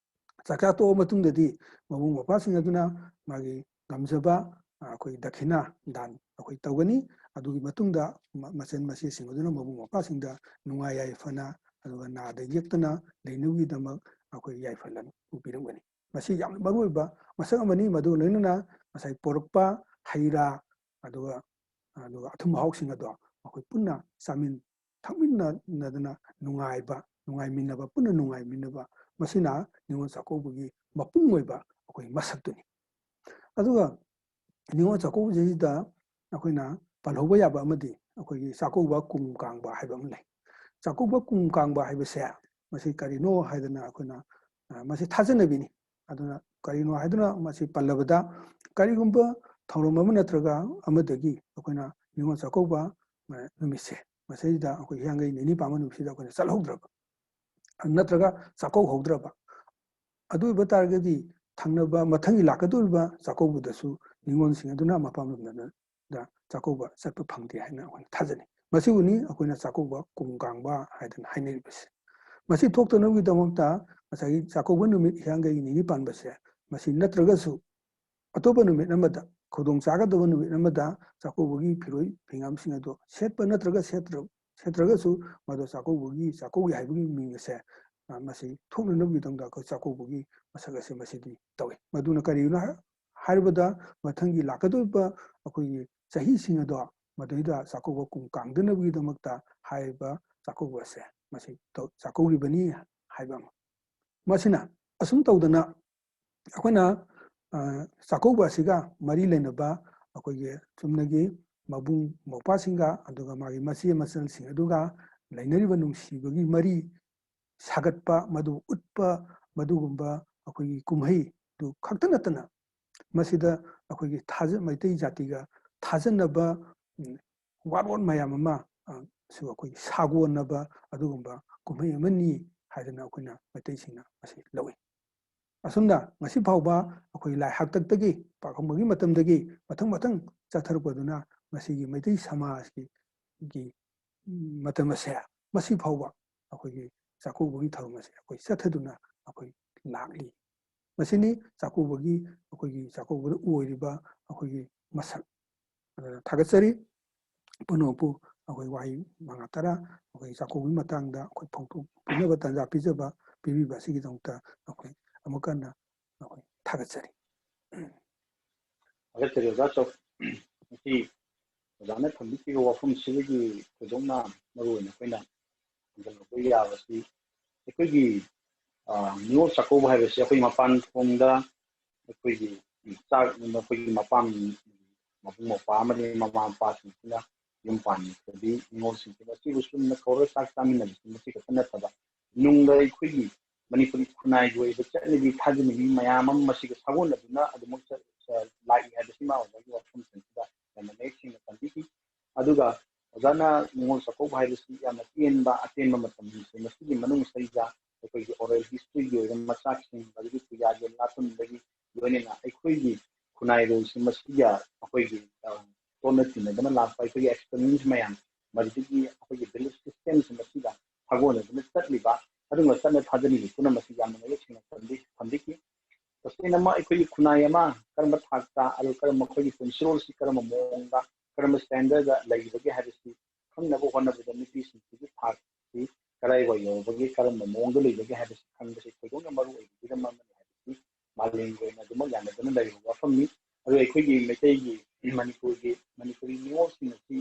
ꯆꯥꯛꯆꯥ ꯇꯣꯛꯑ ꯃꯇꯨꯡꯗꯗꯤ ꯃꯕꯨꯡ ꯃꯧꯄ꯭ꯋꯥꯁꯤꯡ ꯑꯗꯨꯅ ꯃꯥꯒꯤ ꯉꯝꯖꯕ, ꯑ, ꯑꯩꯈꯣꯏ ꯗꯈꯤꯅꯥ ꯗꯥꯟ ꯑꯩꯈꯣꯏ ꯇꯧꯒꯅꯤ꯫ ꯑꯗꯨꯒꯤ ꯃꯇꯨꯡꯗ ꯃ-, ꯃꯆꯟ ꯃꯆꯦꯁꯤꯡ ꯑꯗꯨꯅ ꯃꯕꯨꯡ ꯃꯧꯄ꯭ꯋꯥꯁꯤꯡꯗ ꯅꯨꯡꯉꯥꯏ ꯌꯥꯏꯐꯅ ꯑꯗꯨꯒ ꯅꯥꯗ ꯌꯦꯛꯇꯅ ꯂꯩꯅꯕꯒꯤꯗꯃꯛ ꯑꯩꯈꯣꯏ ꯌꯥꯏꯐꯅ ꯄꯤꯔꯝꯒꯅꯤ꯫ ꯃꯁꯤ ꯌꯥꯝꯅ ꯃꯔꯨꯑꯣꯏꯕ ꯃꯁꯛ ꯑꯃꯅꯤ꯫ ꯃꯗꯨꯒ ꯂꯣꯏꯅꯅ ꯉꯁꯥꯏ ꯄꯣꯔꯛꯄ ꯍꯩ ꯔꯥ, ꯑꯗꯨꯒ, ꯑꯗꯨꯒ ꯑꯊꯨꯝ ꯑꯍꯥꯎꯁꯤꯡ ꯑꯗꯣ ꯑꯩꯈꯣꯏ ꯄꯨꯟꯅ ꯆꯥꯃꯤꯟ ꯊꯛꯃꯤꯟꯅꯗꯅ ꯅꯨꯡꯉꯥꯏꯕ, ꯅꯨꯡꯉꯥꯏꯃꯤꯟꯅꯕ, ꯄꯨꯟꯅ ꯅꯨꯡꯉꯥꯏꯃꯤꯟꯅꯕ, ꯃꯁꯤꯅ ꯅꯤꯉꯣꯜ ꯆꯥꯛꯀꯧꯕꯒꯤ ꯃꯄꯨꯡ ꯑꯣꯏꯕ ꯑꯩꯈꯣꯏ ꯃꯁꯛꯇꯨꯅꯤ꯫ ꯑꯗꯨꯒ ꯅꯤꯉꯣꯜ ꯆꯥꯛꯀꯧꯕꯁꯤꯗ ꯑꯩꯈꯣꯏꯅ ꯄꯜꯍꯧꯕ ꯌꯥꯕ ꯑꯃꯗꯤ ꯑꯩꯈꯣꯏꯒꯤ ꯆꯥꯛꯀꯧꯕ ꯀꯨꯝ ꯀꯥꯡꯕ ꯍꯥꯏꯕ ꯑꯃ ꯂꯩ꯫ ꯆꯥꯛꯀꯧꯕ ꯀꯨꯝ ꯀꯥꯡꯕ ꯍꯥꯏꯕꯁꯦ ꯃꯁꯤ ꯀꯔꯤꯅꯣ ꯍꯥꯏꯗꯅ ꯑꯩꯈꯣꯏꯅ, ꯑ, ꯃꯁꯤ ꯊꯥꯖꯅꯕꯤꯅꯤ꯫ ꯑꯗꯨꯅ ꯀꯔꯤꯅꯣ ꯍꯥꯏꯗꯨꯅ ꯃꯁꯤ ꯄꯜꯂꯕꯗ, ꯀꯔꯤꯒꯨꯝꯕ ꯊꯧꯔꯝ ꯑꯃ ꯅꯠꯇ꯭ꯔꯒ ꯑꯃꯗꯒꯤ ꯑꯩꯈꯣꯏꯅ ꯅꯤꯉꯣꯜ ꯆꯥꯛꯀꯧꯕ, ꯑ, ꯅꯨꯃꯤꯠꯁꯦ ꯃꯁꯤꯗ ꯑꯩꯈꯣꯏ ꯍꯤꯌꯥꯡꯒꯩ ꯅꯤꯅꯤ ꯄꯥꯟꯕ ꯅꯨꯃꯤꯠꯁꯤꯗ ꯑꯩꯈꯣꯏꯅ ꯆꯠꯍꯧꯗ꯭ꯔꯕ ꯅꯠꯇ꯭ꯔꯒ ꯆꯥꯛꯀꯧꯍꯧꯗ꯭ꯔꯕ, ꯑꯗꯨ ꯑꯣꯏꯕ ꯇꯥꯔꯒꯗꯤ ꯊꯪꯅꯕ ꯃꯊꯪꯒꯤ ꯂꯥꯛꯀꯗꯧꯔꯤꯕ ꯆꯥꯛꯀꯧꯕꯗꯁꯨ ꯅꯤꯉꯣꯜꯁꯤꯡ ꯑꯗꯨꯅ ꯃꯄꯥꯝ ꯂꯝꯗꯝꯗ ꯆꯥꯛꯀꯧꯕ ꯆꯠꯄ ꯐꯪꯗꯦ ꯍꯥꯏꯅ ꯑꯩꯈꯣꯏꯅ ꯊꯥꯖꯅꯩ꯫ ꯃꯁꯤꯕꯨꯅꯤ ꯑꯩꯈꯣꯏꯅ ꯆꯥꯛꯀꯧꯕ ꯀꯨꯝ ꯀꯥꯡꯕ ꯍꯥꯏꯗꯅ ꯍꯥꯏꯅꯔꯤꯕꯁꯦ꯫ ꯃꯁꯤ ꯊꯣꯛꯇꯅꯕꯒꯤꯗꯃꯛꯇ ꯉꯁꯥꯏꯒꯤ ꯆꯥꯛꯀꯧꯕ ꯅꯨꯃꯤꯠ ꯍꯤꯌꯥꯡꯒꯩꯒꯤ ꯅꯤꯅꯤ ꯄꯥꯟꯕꯁꯦ, ꯃꯁꯤ ꯅꯠꯇ꯭ꯔꯒꯁꯨ ꯑꯇꯣꯞꯄ ꯅꯨꯃꯤꯠ ꯑꯃꯗ, ꯈꯨꯗꯣꯡ ꯆꯥꯒꯗꯕ ꯅꯨꯃꯤꯠ ꯑꯃꯗ ꯆꯥꯛꯀꯧꯕꯒꯤ ꯐꯤꯔꯣꯏ ꯐꯤꯉꯥꯝꯁꯤꯡ ꯑꯗꯨ ꯁꯦꯠꯄ ꯅꯠꯇ꯭ꯔꯒ ꯁꯦꯠꯇ꯭ꯔ-, ꯁꯦꯠꯇ꯭ꯔꯒꯁꯨ ꯃꯗꯨ ꯆꯥꯛꯀꯧꯕꯒꯤ, ꯆꯥꯛꯀꯧꯏ ꯍꯥꯏꯕꯒꯤ ꯃꯤꯡ ꯑꯁꯦ, ꯑ, ꯃꯁꯤ ꯊꯣꯛꯅꯅꯕꯒꯤꯗꯃꯛꯇ ꯑꯩꯈꯣꯏ ꯆꯥꯛꯀꯧꯕꯒꯤ ꯃꯁꯛ ꯑꯁꯦ ꯃꯁꯤꯗꯤ ꯇꯧꯏ꯫ ꯃꯗꯨꯅ ꯀꯔꯤꯒꯤꯅꯣ ꯍꯥꯏ-, ꯍꯥꯏꯔꯕꯗ ꯃꯊꯪꯒꯤ ꯂꯥꯛꯀꯗꯧꯔꯤꯕ ꯑꯩꯈꯣꯏꯒꯤ ꯆꯍꯤꯁꯤꯡ ꯑꯗꯣ ꯃꯗꯨꯗ ꯆꯥꯛꯀꯧꯕ ꯀꯨꯝ ꯀꯥꯡꯗꯅꯕꯒꯤꯗꯃꯛꯇ ꯍꯥꯏꯔꯤꯕ ꯆꯥꯛꯀꯧꯕ ꯑꯁꯦ ꯃꯁꯤ ꯇꯧ-, ꯆꯥꯛꯀꯧꯔꯤꯕꯅꯤ ꯍꯥꯏꯕ ꯑꯃ꯫ ꯃꯁꯤꯅ ꯑꯁꯨꯝ ꯇꯧꯗꯅ ꯑꯩꯈꯣꯏꯅ, ꯑ, ꯆꯥꯛꯀꯧꯕ ꯑꯁꯤꯒ ꯃꯔꯤ ꯂꯩꯅꯕ ꯑꯩꯈꯣꯏꯒꯤ ꯆꯨꯝꯅꯒꯤ ꯃꯕꯨꯡ ꯃꯧꯄ꯭ꯋꯥꯁꯤꯡꯒ ꯑꯗꯨꯒ ꯃꯥꯒꯤ ꯃꯆꯦ ꯃꯆꯜꯁꯤꯡ ꯑꯗꯨꯒ ꯂꯩꯅꯔꯤꯕ ꯅꯨꯡꯁꯤꯕꯒꯤ ꯃꯔꯤ ꯁꯥꯒꯠꯄ, ꯃꯗꯨ ꯎꯠꯄ, ꯃꯗꯨꯒꯨꯝꯕ ꯑꯩꯈꯣꯏꯒꯤ ꯀꯨꯝꯍꯩꯗꯨ ꯈꯛꯇ ꯅꯠꯇꯅ ꯃꯁꯤꯗ ꯑꯩꯈꯣꯏꯒꯤ ꯊꯥꯖ-, ꯃꯩꯇꯩ ꯖꯥꯇꯤꯒ ꯊꯥꯖꯅꯕ, ꯎꯝ, ꯋꯥꯔꯣꯜ ꯃꯌꯥꯝ ꯑꯃ, ꯑ, ꯁꯨ ꯑꯩꯈꯣꯏꯒꯤ ꯁꯥꯒꯣꯟꯅꯕ ꯑꯗꯨꯒꯨꯝꯕ ꯀꯨꯝꯍꯩ ꯑꯃꯅꯤ ꯍꯥꯏꯗꯅ ꯑꯩꯈꯣꯏꯅ ꯃꯩꯇꯩꯁꯤꯡꯅ ꯃꯁꯤ ꯂꯧꯏ꯫ ꯑꯁꯨꯝꯅ ꯉꯁꯤ ꯐꯥꯎꯕ ꯑꯩꯈꯣꯏ ꯂꯥꯏ ꯍꯥꯛꯇꯛꯇꯒꯤ ꯄꯥꯈꯪꯕꯒꯤ ꯃꯇꯝꯗꯒꯤ ꯃꯊꯪ ꯃꯊꯪ ꯆꯠꯊꯔꯛꯄꯗꯨꯅ ꯉꯁꯤꯒꯤ ꯃꯩꯇꯩ ꯁꯃꯥꯖꯀꯤ, ꯒꯤ ꯃꯇꯝ ꯑꯁꯦ ꯃꯁꯤ ꯐꯥꯎꯕ ꯑꯩꯈꯣꯏꯒꯤ ꯆꯥꯛꯀꯧꯕꯒꯤ ꯊꯧꯔꯝ ꯑꯁꯦ ꯑꯩꯈꯣꯏ ꯆꯠꯊꯗꯨꯅ ꯑꯩꯈꯣꯏ ꯂꯥꯛꯂꯤ꯫ ꯃꯁꯤꯅꯤ ꯆꯥꯛꯀꯧꯕꯒꯤ, ꯑꯩꯈꯣꯏꯒꯤ ꯆꯥꯛꯀꯧꯕꯗ ꯑꯣꯏꯔꯤꯕ ꯑꯩꯈꯣꯏꯒꯤ ꯃꯁꯛ꯫ ꯑꯗꯨꯅ ꯊꯥꯒꯠꯆꯔꯤ꯫ ꯄꯨꯝꯅꯃꯛꯄꯨ ꯑꯩꯈꯣꯏ ꯋꯥꯍꯩ ꯃꯉꯥ ꯇꯔꯥ ꯑꯩꯈꯣꯏ ꯆꯥꯛꯀꯧꯕꯒꯤ ꯃꯇꯥꯡꯗ ꯑꯩꯈꯣꯏ ꯐꯣꯡꯗꯣꯛꯄꯤꯅꯕ ꯇꯥꯟꯖꯥ ꯄꯤꯖꯕ, ꯄꯤꯕꯤꯕ ꯑꯁꯤꯒꯤꯗꯃꯛꯇ ꯑꯩꯈꯣꯏ ꯑꯃꯨꯛꯀ ꯍꯟꯅ ꯑꯩꯈꯣꯏ ꯊꯥꯒꯠꯆꯔꯤ꯫ ꯊꯥꯒꯠꯆꯔꯤ ꯑꯣꯖꯥ ꯆꯧ꯫ ꯉꯁꯤ ꯑꯣꯖꯥꯅ ꯊꯝꯕꯤꯈꯤꯕ ꯋꯥꯐꯝꯁꯤꯗꯒꯤ ꯊꯣꯏꯗꯣꯛꯅ ꯃꯔꯨ ꯑꯣꯏꯅ ꯑꯩꯈꯣꯏꯅ ꯈꯪꯖꯤꯜꯍꯧꯕ ꯌꯥꯕꯁꯤ ꯑꯩꯈꯣꯏꯒꯤ, ꯑ, ꯅꯤꯉꯣꯜ ꯆꯥꯛꯀꯧꯕ ꯍꯥꯏꯕꯁꯤ ꯑꯩꯈꯣꯏ ꯃꯄꯥꯟ ꯊꯣꯡꯗ ꯑꯩꯈꯣꯏꯒꯤ ꯆꯥꯛ, ꯑꯩꯈꯣꯏꯒꯤ ꯃꯄꯥꯝ, ꯃꯕꯨꯡ ꯃꯧꯄ꯭ꯋꯥ ꯑꯃꯗꯤ ꯃꯃꯥ ꯃꯄꯥꯁꯤꯡꯁꯤꯅ ꯌꯨꯝ ꯄꯥꯟꯈ꯭ꯔꯕꯤ ꯅꯤꯉꯣꯜꯁꯤꯡꯁꯤꯅ ꯑꯁꯤꯕꯨ ꯆꯨꯝꯅ ꯀꯧꯔ ꯆꯥꯛ ꯆꯥꯃꯤꯟꯅꯕꯁꯤ ꯃꯁꯤ ꯈꯛꯇ ꯅꯠꯇꯕ ꯅꯨꯡꯗ ꯑꯩꯈꯣꯏꯒꯤ ꯃꯅꯤꯄꯨꯔꯤ ꯈꯨꯟꯅꯥꯏꯒꯤ ꯑꯣꯏꯕ ꯆꯠꯅꯕꯤ ꯊꯥꯖꯅꯕꯤ ꯃꯌꯥꯝ ꯑꯃ ꯃꯁꯤꯒ ꯁꯥꯒꯣꯟꯅꯗꯨꯅ ꯑꯗꯨꯃꯛ ꯆ-, ꯆ-, ꯂꯥꯛꯏ ꯍꯥꯏꯕꯁꯤꯃ ꯑꯣꯖꯥꯒꯤ ꯋꯥꯐꯝꯁꯤꯡꯁꯤꯗ ꯌꯥꯝꯅ ꯃꯌꯦꯛ ꯁꯦꯡꯅ ꯊꯝꯕꯤꯈꯤ꯫ ꯑꯗꯨꯒ ꯑꯣꯖꯥꯅ ꯅꯤꯉꯣꯜ ꯆꯥꯛꯀꯧꯕ ꯍꯥꯏꯕꯁꯤ ꯌꯥꯝꯅ ꯇꯦꯟꯕ, ꯑꯇꯦꯟꯕ ꯃꯇꯝꯁꯦ ꯃꯁꯤꯒꯤ ꯃꯅꯨꯡꯁꯤꯗ ꯑꯩꯈꯣꯏꯒꯤ oral historyꯒꯤ ꯑꯣꯏꯕ ꯃꯆꯥꯛꯁꯤꯡ, ꯑꯗꯒꯤ ꯄꯨꯌꯥꯒꯤ ꯅꯥꯠꯇꯝꯗꯒꯤ ꯂꯣꯏꯅꯅ ꯑꯩꯈꯣꯏꯒꯤ ꯈꯨꯟꯅꯥꯏꯔꯣꯜꯁꯤ ꯃꯁꯤꯒ ꯑꯩꯈꯣꯏꯒꯤ, ꯑ, ꯇꯣꯠꯅ ꯇꯤꯟꯅꯗꯅ ꯂꯥꯛꯄ ꯑꯩꯈꯣꯏꯒꯤ experience ꯃꯌꯥꯝ, ꯃꯗꯨꯗꯒꯤ ꯑꯩꯈꯣꯏꯒꯤ belief systemꯁꯤ ꯃꯁꯤꯒ ꯁꯥꯒꯣꯟꯅꯗꯨꯅ ꯆꯠꯂꯤꯕ, ꯑꯗꯨꯒꯨꯝꯕ ꯆꯠꯅ ꯊꯥꯖꯅꯕꯤ ꯄꯨꯝꯅꯃꯛꯁꯤ ꯌꯥꯝꯅ ꯃꯌꯦꯛ ꯁꯦꯡꯅ ꯊꯝꯕꯤ-, ꯊꯝꯕꯤꯈꯤ꯫ ꯇꯁꯦꯡꯅ ꯑꯃ ꯑꯩꯈꯣꯏꯒꯤ ꯈꯨꯟꯅꯥꯏ ꯑꯃ ꯀꯔꯝꯕ ꯊꯥꯛꯇ, ꯑꯗꯨꯒ ꯀꯔꯝꯕ ꯑꯩꯈꯣꯏꯒꯤ ꯄꯨꯟꯁꯤꯔꯣꯜꯁꯤ ꯀꯔꯝꯕ ꯃꯑꯣꯡꯗ, ꯀꯔꯝꯕ standardꯗ ꯂꯩꯔꯤꯕꯒꯦ ꯍꯥꯏꯕꯁꯤ ꯈꯪꯅꯕ ꯍꯣꯠꯅꯕꯗ ꯅꯨꯄꯤꯁꯤꯡꯁꯤꯒꯤ ꯊꯥꯛꯁꯤ ꯀꯗꯥꯏꯋꯥꯏ ꯌꯧꯔꯕꯒꯦ, ꯀꯔꯝꯕ ꯃꯑꯣꯡꯗ ꯂꯩꯕꯒꯦ ꯍꯥꯏꯕꯁꯤ ꯈꯪꯕꯁꯤ ꯊꯣꯏꯗꯣꯛꯅ ꯃꯔꯨ ꯑꯣꯏꯕ ꯍꯤꯔꯝ ꯑꯃꯅꯤ ꯍꯥꯏꯕꯁꯤ ꯃꯥꯂꯦꯝꯒꯤ ꯑꯣꯏꯅ ꯑꯗꯨꯃꯛ ꯌꯥꯅꯗꯨꯅ ꯂꯩꯔꯤꯕ ꯋꯥꯐꯝꯅꯤ꯫ ꯑꯗꯨ ꯑꯩꯈꯣꯏꯒꯤ ꯃꯩꯇꯩꯒꯤ, ꯃꯅꯤꯄꯨꯔꯒꯤ, ꯃꯅꯤꯄꯨꯔꯤ ꯅꯤꯉꯣꯜꯁꯤꯡ ꯑꯁꯤ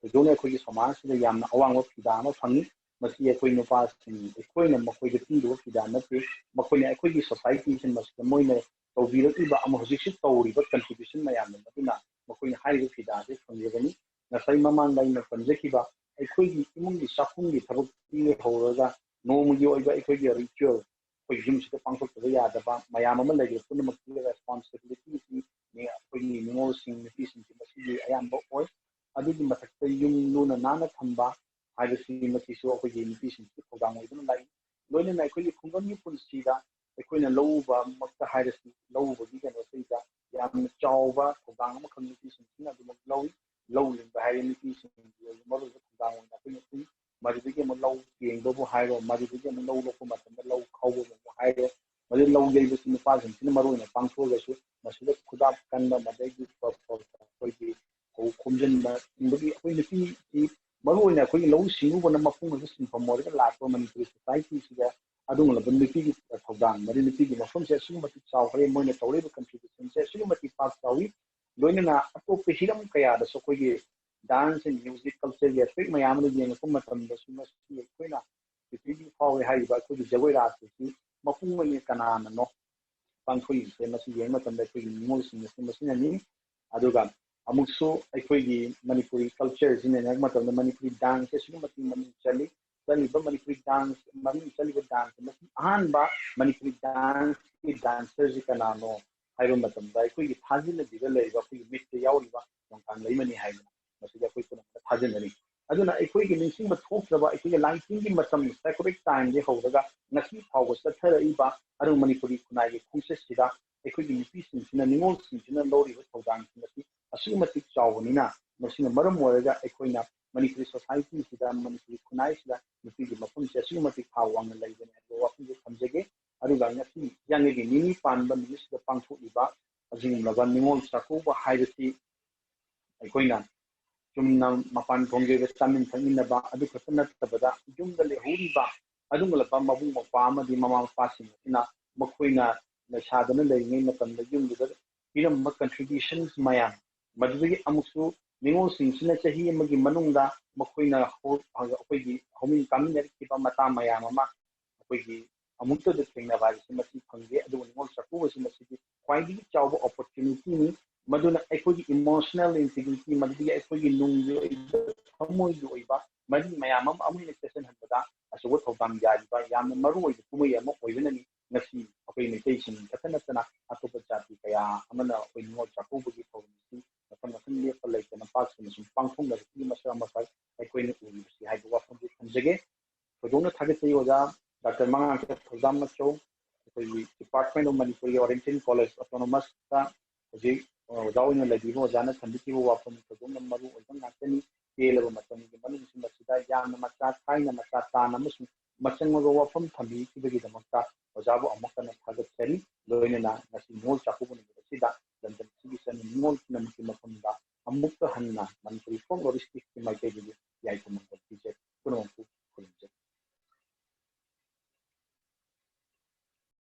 ꯊꯣꯏꯗꯣꯛꯅ ꯑꯩꯈꯣꯏꯒꯤ ꯁꯃꯥꯖꯁꯤꯗ ꯌꯥꯝꯅ ꯑꯋꯥꯡꯕ ꯐꯤꯗꯥ ꯑꯃ ꯐꯪꯉꯤ꯫ ꯃꯁꯤ ꯑꯩꯈꯣꯏ ꯅꯨꯄꯥꯁꯤꯡ, ꯑꯩꯈꯣꯏꯅ ꯃꯈꯣꯏꯗ ꯄꯤꯔꯨꯕ ꯐꯤꯗꯥ ꯅꯠꯇꯦ, ꯃꯈꯣꯏꯅ ꯑꯩꯈꯣꯏꯒꯤ ꯁꯣꯁꯥꯏꯇꯤꯁꯤꯡ ꯃꯁꯤꯗ ꯃꯣꯏꯅ ꯇꯧꯕꯤꯔꯛꯂꯤꯕ ꯑꯃ ꯍꯧꯖꯤꯛꯁꯨ ꯇꯧꯔꯤꯕ ꯀꯟꯇ꯭ꯔꯤꯕ꯭ꯌꯨꯁꯟ ꯃꯌꯥꯝꯅ ꯃꯗꯨꯅ ꯃꯈꯣꯏꯅ ꯍꯥꯏꯔꯤꯕ ꯐꯤꯗꯥ ꯑꯁꯤ ꯐꯪꯖꯕꯅꯤ꯫ ꯉꯁꯥꯏ ꯃꯃꯥꯡꯗ ꯑꯩꯅ ꯄꯟꯖꯈꯤꯕ ꯑꯩꯈꯣꯏꯒꯤ ꯏꯃꯨꯡꯒꯤ ꯆꯥꯛꯈꯨꯝꯒꯤ ꯊꯕꯛꯇꯒꯤ ꯍꯧꯔꯒ ꯅꯣꯡꯃꯒꯤ ꯑꯣꯏꯕ ꯑꯩꯈꯣꯏꯒꯤ ꯔꯤꯆꯨꯋꯦꯜ, ꯑꯩꯈꯣꯏ ꯌꯨꯝꯁꯤꯗ ꯄꯥꯡꯊꯣꯛꯇꯕ ꯌꯥꯗꯕ ꯃꯌꯥꯝ ꯑꯃ ꯂꯩꯔꯤꯕ ꯄꯨꯝꯅꯃꯛꯀꯤ ꯔꯦꯁꯄꯣꯟꯁꯤꯕꯤꯂꯤꯇꯤꯁꯤ ꯑꯩꯈꯣꯏꯒꯤ ꯅꯤꯉꯣꯜꯁꯤꯡ, ꯅꯨꯄꯤꯁꯤꯡꯁꯤ ꯃꯁꯤꯒꯤ ꯑꯌꯥꯝꯕ ꯑꯣꯏ꯫ ꯑꯗꯨꯒꯤ ꯃꯊꯛꯇ ꯌꯨꯝ ꯂꯨꯅ ꯅꯥꯟꯅ ꯊꯝꯕ ꯍꯥꯏꯕꯁꯤꯃꯛꯇꯤꯁꯨ ꯑꯩꯈꯣꯏꯒꯤ ꯅꯨꯄꯤꯁꯤꯡꯁꯤꯒꯤ ꯊꯧꯗꯥꯡ ꯑꯣꯏꯗꯨꯅ ꯂꯥꯛꯏ꯫ ꯂꯣꯏꯅꯅ ꯑꯩꯈꯣꯏꯒꯤ ꯈꯨꯡꯒꯪꯒꯤ ꯄꯨꯟꯁꯤꯗ ꯑꯩꯈꯣꯏꯅ ꯂꯧ ꯎꯕꯃꯛꯇ ꯍꯥꯏꯔꯁꯤ, ꯂꯧ ꯎꯕꯒꯤ ꯀꯩꯅꯣꯁꯤꯗ ꯌꯥꯝꯅ ꯆꯥꯎꯕ ꯊꯧꯗꯥꯡ ꯑꯃꯈꯛ ꯅꯨꯄꯤꯁꯤꯡꯁꯤꯅ ꯑꯗꯨꯃꯛ ꯂꯧꯏ꯫ ꯂꯧ ꯂꯤꯡꯕ ꯍꯥꯏꯔꯦ, ꯅꯨꯄꯤꯁꯤꯡꯒꯤ ꯑꯣꯏꯕ ꯃꯔꯨꯑꯣꯏꯕ ꯊꯧꯗꯥꯡ ꯑꯣꯏꯅ ꯑꯩꯈꯣꯏꯅ ꯎꯏ꯫ ꯃꯗꯨꯗꯒꯤ ꯑꯃꯨꯛ ꯂꯧ ꯄꯦꯡꯕꯕꯨ ꯍꯥꯏꯔꯣ, ꯃꯗꯨꯗꯒꯤ ꯑꯃꯨꯛ ꯂꯧ ꯂꯣꯛꯄ ꯃꯇꯝꯗ ꯂꯧ ꯈꯥꯎꯕꯕꯨ ꯍꯥꯏꯔꯣ, ꯃꯗꯨ ꯂꯧ ꯌꯩꯕꯁꯤ ꯅꯨꯄꯥꯁꯤꯡꯁꯤꯅ ꯃꯔꯨ ꯑꯣꯏꯅ ꯄꯥꯡꯊꯣꯛꯑꯒꯁꯨ ꯃꯁꯤꯗ ꯈꯨꯗꯥꯞ ꯀꯟꯕ, ꯃꯗꯒꯤ ꯑꯩꯈꯣꯏꯒꯤ ꯐꯧ ꯈꯣꯝꯖꯤꯟꯕ ꯆꯤꯡꯕꯒꯤ ꯑꯩꯈꯣꯏ ꯅꯨꯄꯤꯁꯤ ꯃꯔꯨ ꯑꯣꯏꯅ ꯑꯩꯈꯣꯏꯒꯤ ꯂꯧꯎ ꯁꯤꯡꯎꯕꯅ ꯃꯄꯨꯡ ꯑꯣꯏꯕ ꯁꯤꯟꯐꯝ ꯑꯣꯏꯔꯒ ꯂꯥꯛꯄ ꯃꯅꯤꯄꯨꯔꯤ ꯁꯣꯁꯥꯏꯇꯤꯁꯤꯗ ꯑꯗꯨꯒꯨꯝꯂꯕ ꯅꯨꯄꯤꯒꯤ ꯊꯧꯗꯥꯡ, ꯃꯗꯨ ꯅꯨꯄꯤꯒꯤ ꯃꯐꯝꯁꯦ ꯑꯁꯨꯛꯀꯤ ꯃꯇꯤꯛ ꯆꯥꯎꯈ꯭ꯔꯦ, ꯃꯣꯏꯅ ꯇꯧꯔꯤꯕ ꯀꯟꯇ꯭ꯔꯤꯕ꯭ꯌꯨꯁꯟꯁꯦ ꯑꯁꯨꯛꯀꯤ ꯃꯇꯤꯛ ꯄꯥꯛ ꯆꯥꯎꯏ꯫ ꯂꯣꯏꯅꯅ ꯑꯇꯣꯞꯄ ꯍꯤꯔꯝ ꯀꯌꯥꯗꯁꯨ ꯑꯩꯈꯣꯏꯒꯤ ꯗꯥꯟꯁ ꯑꯦꯟ ꯃ꯭ꯌꯨꯖꯤꯛ ꯀꯜꯆꯔꯒꯤ ꯑꯦꯁꯄꯦꯛ ꯃꯌꯥꯝ ꯑꯃꯗ ꯌꯦꯡꯉꯛꯄ ꯃꯇꯝꯗꯁꯨ ꯃꯁꯤ ꯑꯩꯈꯣꯏꯅ ꯄ꯭ꯔꯤꯊꯤꯕꯤ ꯐꯥꯎꯔꯦ ꯍꯥꯏꯔꯤꯕ ꯑꯩꯈꯣꯏꯒꯤ ꯖꯒꯣꯏ ꯔꯥꯁ ꯑꯁꯤ ꯃꯄꯨꯡ ꯑꯣꯏꯅ ꯀꯅꯥꯅꯅꯣ ꯄꯥꯡꯊꯣꯛꯏꯁꯦ? ꯃꯁꯤ ꯌꯦꯡꯕ ꯃꯇꯝꯗ ꯑꯩꯈꯣꯏꯒꯤ ꯅꯤꯉꯣꯜꯁꯤꯡ ꯑꯁꯤ ꯃꯁꯤꯅꯅꯤ꯫ ꯑꯗꯨꯒ ꯑꯃꯨꯛꯁꯨ ꯑꯩꯈꯣꯏꯒꯤ ꯃꯅꯤꯄꯨꯔꯤ ꯀꯜꯆꯔꯁꯤꯅ ꯌꯦꯡꯉꯛꯄ ꯃꯇꯝꯗ ꯃꯅꯤꯄꯨꯔꯤ ꯗꯥꯟꯁꯁꯦ ꯑꯁꯨꯛꯀꯤ ꯃꯇꯤꯛ ꯃꯃꯤꯡ ꯆꯠꯂꯤ꯫ ꯆꯠꯂꯤꯕ ꯃꯅꯤꯄꯨꯔꯤ ꯗꯥꯟꯁ, ꯃꯃꯤꯡ ꯆꯠꯂꯤꯕ ꯗꯥꯟꯁ, ꯃꯁꯤ ꯑꯍꯥꯟꯕ ꯃꯅꯤꯄꯨꯔꯤ ꯗꯥꯟꯁꯀꯤ ꯗꯥꯟꯁꯔꯁꯤ ꯀꯅꯥꯅꯣ ꯍꯥꯏꯕ ꯃꯇꯝꯗ ꯑꯩꯈꯣꯏꯒꯤ ꯊꯥꯖꯤꯜꯂꯗꯤꯗ ꯂꯩꯔꯤꯕ ꯑꯩꯈꯣꯏꯒꯤ ꯃꯤꯠꯇ ꯌꯥꯎꯔꯤꯕ ꯅꯣꯡꯊꯥꯡ ꯂꯩꯃꯅꯤ ꯍꯥꯏꯗꯅ ꯃꯁꯤꯗ ꯑꯩꯈꯣꯏ ꯄꯨꯝꯅꯃꯛꯅ ꯊꯥꯖꯤꯟꯒꯅꯤ꯫ ꯑꯗꯨꯅ ꯑꯩꯈꯣꯏꯒꯤ ꯅꯤꯡꯁꯤꯡꯕ ꯊꯣꯛꯇ꯭ꯔꯕ ꯑꯩꯈꯣꯏꯒꯤ ꯂꯥꯟꯇꯤꯟꯒꯤ ꯃꯇꯝ, ꯁꯦꯀ꯭ꯔꯦꯠ ꯇꯥꯏꯝꯗꯒꯤ ꯍꯧꯔꯒ ꯉꯁꯤ ꯐꯥꯎꯕ ꯆꯠꯊꯔꯛꯏꯕ ꯑꯗꯨꯒ ꯃꯅꯤꯄꯨꯔꯤ ꯈꯨꯟꯅꯥꯏꯒꯤ ꯈꯣꯡꯆꯠꯁꯤꯗ ꯑꯩꯈꯣꯏꯒꯤ ꯅꯨꯄꯤꯁꯤꯡꯁꯤꯅ, ꯅꯤꯉꯣꯜꯁꯤꯡꯁꯤꯅ ꯂꯧꯔꯤꯕ ꯊꯧꯗꯥꯡꯁꯤꯡ ꯑꯁꯤ ꯑꯁꯨꯛꯀꯤ ꯃꯇꯤꯛ ꯆꯥꯎꯕꯅꯤꯅ, ꯃꯁꯤꯅ ꯃꯔꯝ ꯑꯣꯏꯔꯒ ꯑꯩꯈꯣꯏꯅ ꯃꯅꯤꯄꯨꯔꯤ ꯁꯣꯁꯥꯏꯇꯤꯁꯤꯗ, ꯃꯅꯤꯄꯨꯔꯤ ꯈꯨꯟꯅꯥꯏꯁꯤꯗ ꯅꯨꯄꯤꯒꯤ ꯃꯐꯝꯁꯦ ꯑꯁꯨꯛꯀꯤ ꯃꯇꯤꯛ ꯊꯥꯛ ꯋꯥꯡꯅ ꯂꯩꯕꯅꯤ ꯍꯥꯏꯕ ꯋꯥꯐꯝꯁꯦ ꯊꯝꯖꯒꯦ꯫ ꯑꯗꯨꯒ ꯉꯁꯤ ꯍꯤꯌꯥꯡꯒꯩꯒꯤ ꯅꯤꯅꯤ ꯄꯥꯟꯕ ꯅꯨꯃꯤꯠꯁꯤꯗ ꯄꯥꯡꯊꯣꯛꯂꯤꯕ ꯑꯁꯤꯒꯨꯝꯂꯕ ꯅꯤꯉꯣꯜ ꯆꯥꯛꯀꯧꯕ ꯍꯥꯏꯕꯁꯤ ꯑꯩꯈꯣꯏꯅ ꯆꯨꯝꯅ ꯃꯄꯥꯟ ꯊꯣꯡꯒꯤ ꯑꯣꯏꯕ ꯆꯥꯃꯤꯟ ꯊꯛꯃꯤꯟꯅꯕ ꯑꯗꯨ ꯈꯛꯇ ꯅꯠꯇꯕꯗ, ꯌꯨꯝꯗ ꯂꯩꯍꯧꯔꯤꯕ ꯑꯗꯨꯒꯨꯝꯂꯕ ꯃꯕꯨꯡ ꯃꯧꯄ꯭ꯋꯥ ꯑꯃꯗꯤ ꯃꯃꯥ ꯃꯄꯥꯁꯤꯡ ꯑꯁꯤꯅ ꯃꯈꯣꯏꯅ ꯂꯩꯁꯥꯗꯨꯅ ꯂꯩꯔꯤꯉꯩ ꯃꯇꯝꯗ ꯌꯨꯝꯗꯨꯗ ꯄꯤꯔꯝꯕ contributions ꯃꯌꯥꯝ, ꯃꯗꯨꯗꯒꯤ ꯑꯃꯨꯛꯁꯨ ꯅꯤꯉꯣꯜꯁꯤꯡꯁꯤꯅ ꯆꯍꯤ ꯑꯃꯒꯤ ꯃꯅꯨꯡꯗ ꯃꯈꯣꯏꯅ ꯍꯧ-, ꯑꯩꯈꯣꯏꯒꯤ ꯍꯧꯃꯤꯟ ꯀꯥꯃꯤꯟꯅꯔꯛꯈꯤꯕ ꯃꯇꯥ ꯃꯌꯥꯝ ꯑꯃ ꯑꯩꯈꯣꯏꯒꯤ ꯑꯃꯨꯛꯇꯗ ꯊꯦꯡꯅꯕ ꯍꯥꯏꯕꯁꯤ ꯃꯁꯤ ꯐꯪꯗꯦ꯫ ꯑꯗꯨꯕꯨ ꯅꯤꯉꯣꯜ ꯆꯥꯛꯀꯧꯕꯁꯤ ꯃꯁꯤꯗꯤ ꯈ꯭ꯋꯥꯏꯗꯒꯤ ꯆꯥꯎꯕ opportunity ꯅꯤ꯫ ꯃꯗꯨꯅ ꯑꯩꯈꯣꯏꯒꯤ emotional integrity, ꯃꯗꯨꯗꯒꯤ ꯑꯩꯈꯣꯏꯒꯤ ꯅꯨꯡꯒꯤ ꯑꯣꯏꯕ, ꯊꯃꯣꯏꯒꯤ ꯑꯣꯏꯕ ꯃꯔꯤ ꯃꯌꯥꯝ ꯑꯃ ꯑꯃꯨꯛ ꯍꯦꯟꯅ ꯆꯦꯠꯁꯤꯟꯍꯟꯕꯗ ꯑꯆꯧꯕ ꯊꯧꯗꯥꯡ ꯌꯥꯔꯤꯕ ꯌꯥꯝꯅ ꯃꯔꯨ ꯑꯣꯏꯕ ꯀꯨꯝꯍꯩ ꯑꯃ ꯑꯣꯏꯕꯅꯅꯤ꯫ ꯉꯁꯤ ꯑꯩꯈꯣꯏ ꯃꯩꯇꯩꯁꯤꯡ ꯈꯛꯇ ꯅꯠꯇꯅ ꯑꯇꯣꯞꯄ ꯖꯥꯇꯤ ꯀꯌꯥ ꯑꯃꯅ ꯑꯩꯈꯣꯏ ꯅꯤꯉꯣꯜ ꯆꯥꯛꯀꯧꯕꯒꯤ ꯊꯧꯔꯝ ꯑꯁꯤ ꯃꯈꯜ ꯃꯈꯜ ꯂꯦꯞꯄ ꯂꯩꯇꯅ ꯄꯥꯛ ꯁꯟꯅ ꯁꯨꯝ ꯄꯥꯡꯊꯣꯛꯅꯕꯒꯤ ꯃꯁꯛ ꯑꯃꯈꯛ ꯑꯩꯈꯣꯏꯅ ꯎꯔꯤꯕꯁꯤ ꯍꯥꯏꯕ ꯋꯥꯐꯝꯁꯤ ꯊꯝꯖꯒꯦ꯫ ꯊꯣꯏꯗꯣꯛꯅ ꯊꯥꯒꯠꯆꯔꯤ ꯑꯣꯖꯥ ꯗꯥꯛꯇꯔ ꯃꯉꯥꯡꯊꯦꯝ ꯊꯧꯗꯥꯝ ꯃꯆꯧ, ꯑꯩꯈꯣꯏꯒꯤ Department of Manipuri Oriental College Autonomous ꯇ ꯍꯧꯖꯤꯛ, ꯑ, ꯑꯣꯖꯥ ꯑꯣꯏꯅ ꯂꯩꯕꯤꯕ ꯑꯣꯖꯥꯅ ꯊꯝꯕꯤꯈꯤꯕ ꯋꯥꯐꯝ ꯊꯣꯏꯗꯣꯛꯅ ꯃꯔꯨ ꯑꯣꯏꯕ ꯉꯥꯛꯇꯅꯤ꯫ ꯇꯦꯜꯂꯕ ꯃꯇꯝꯒꯤ ꯃꯅꯨꯡꯁꯤꯗ ꯃꯁꯤꯗ ꯌꯥꯝꯅ ꯃꯆꯥ, ꯊꯥꯏꯅ ꯃꯆꯥ ꯇꯥꯅ ꯑꯃꯁꯨꯡ ꯃꯆꯪ ꯑꯣꯏꯕ ꯋꯥꯐꯝ ꯊꯝꯕꯤꯈꯤꯕꯒꯤꯗꯃꯛꯇ ꯑꯣꯖꯥꯕꯨ ꯑꯃꯨꯛ ꯍꯟꯅ ꯊꯥꯒꯠꯆꯔꯤ꯫ ꯂꯣꯏꯅꯅ ꯉꯁꯤ ꯅꯤꯉꯣꯜ ꯆꯥꯛꯀꯧꯕ ꯅꯨꯃꯤꯠ ꯑꯁꯤꯗ ꯂꯝꯗꯝ ꯑꯁꯤꯒꯤ ꯆꯠꯅ ꯅꯤꯉꯣꯜ ꯄꯨꯝꯅꯃꯛꯀꯤ ꯃꯐꯝꯗ ꯑꯃꯨꯛꯀ ꯍꯟꯅ ꯃꯅꯤꯄꯨꯔꯤ folkloristics ꯀꯤ ꯃꯥꯏꯀꯩꯗꯒꯤ ꯌꯥꯏꯐꯅꯕ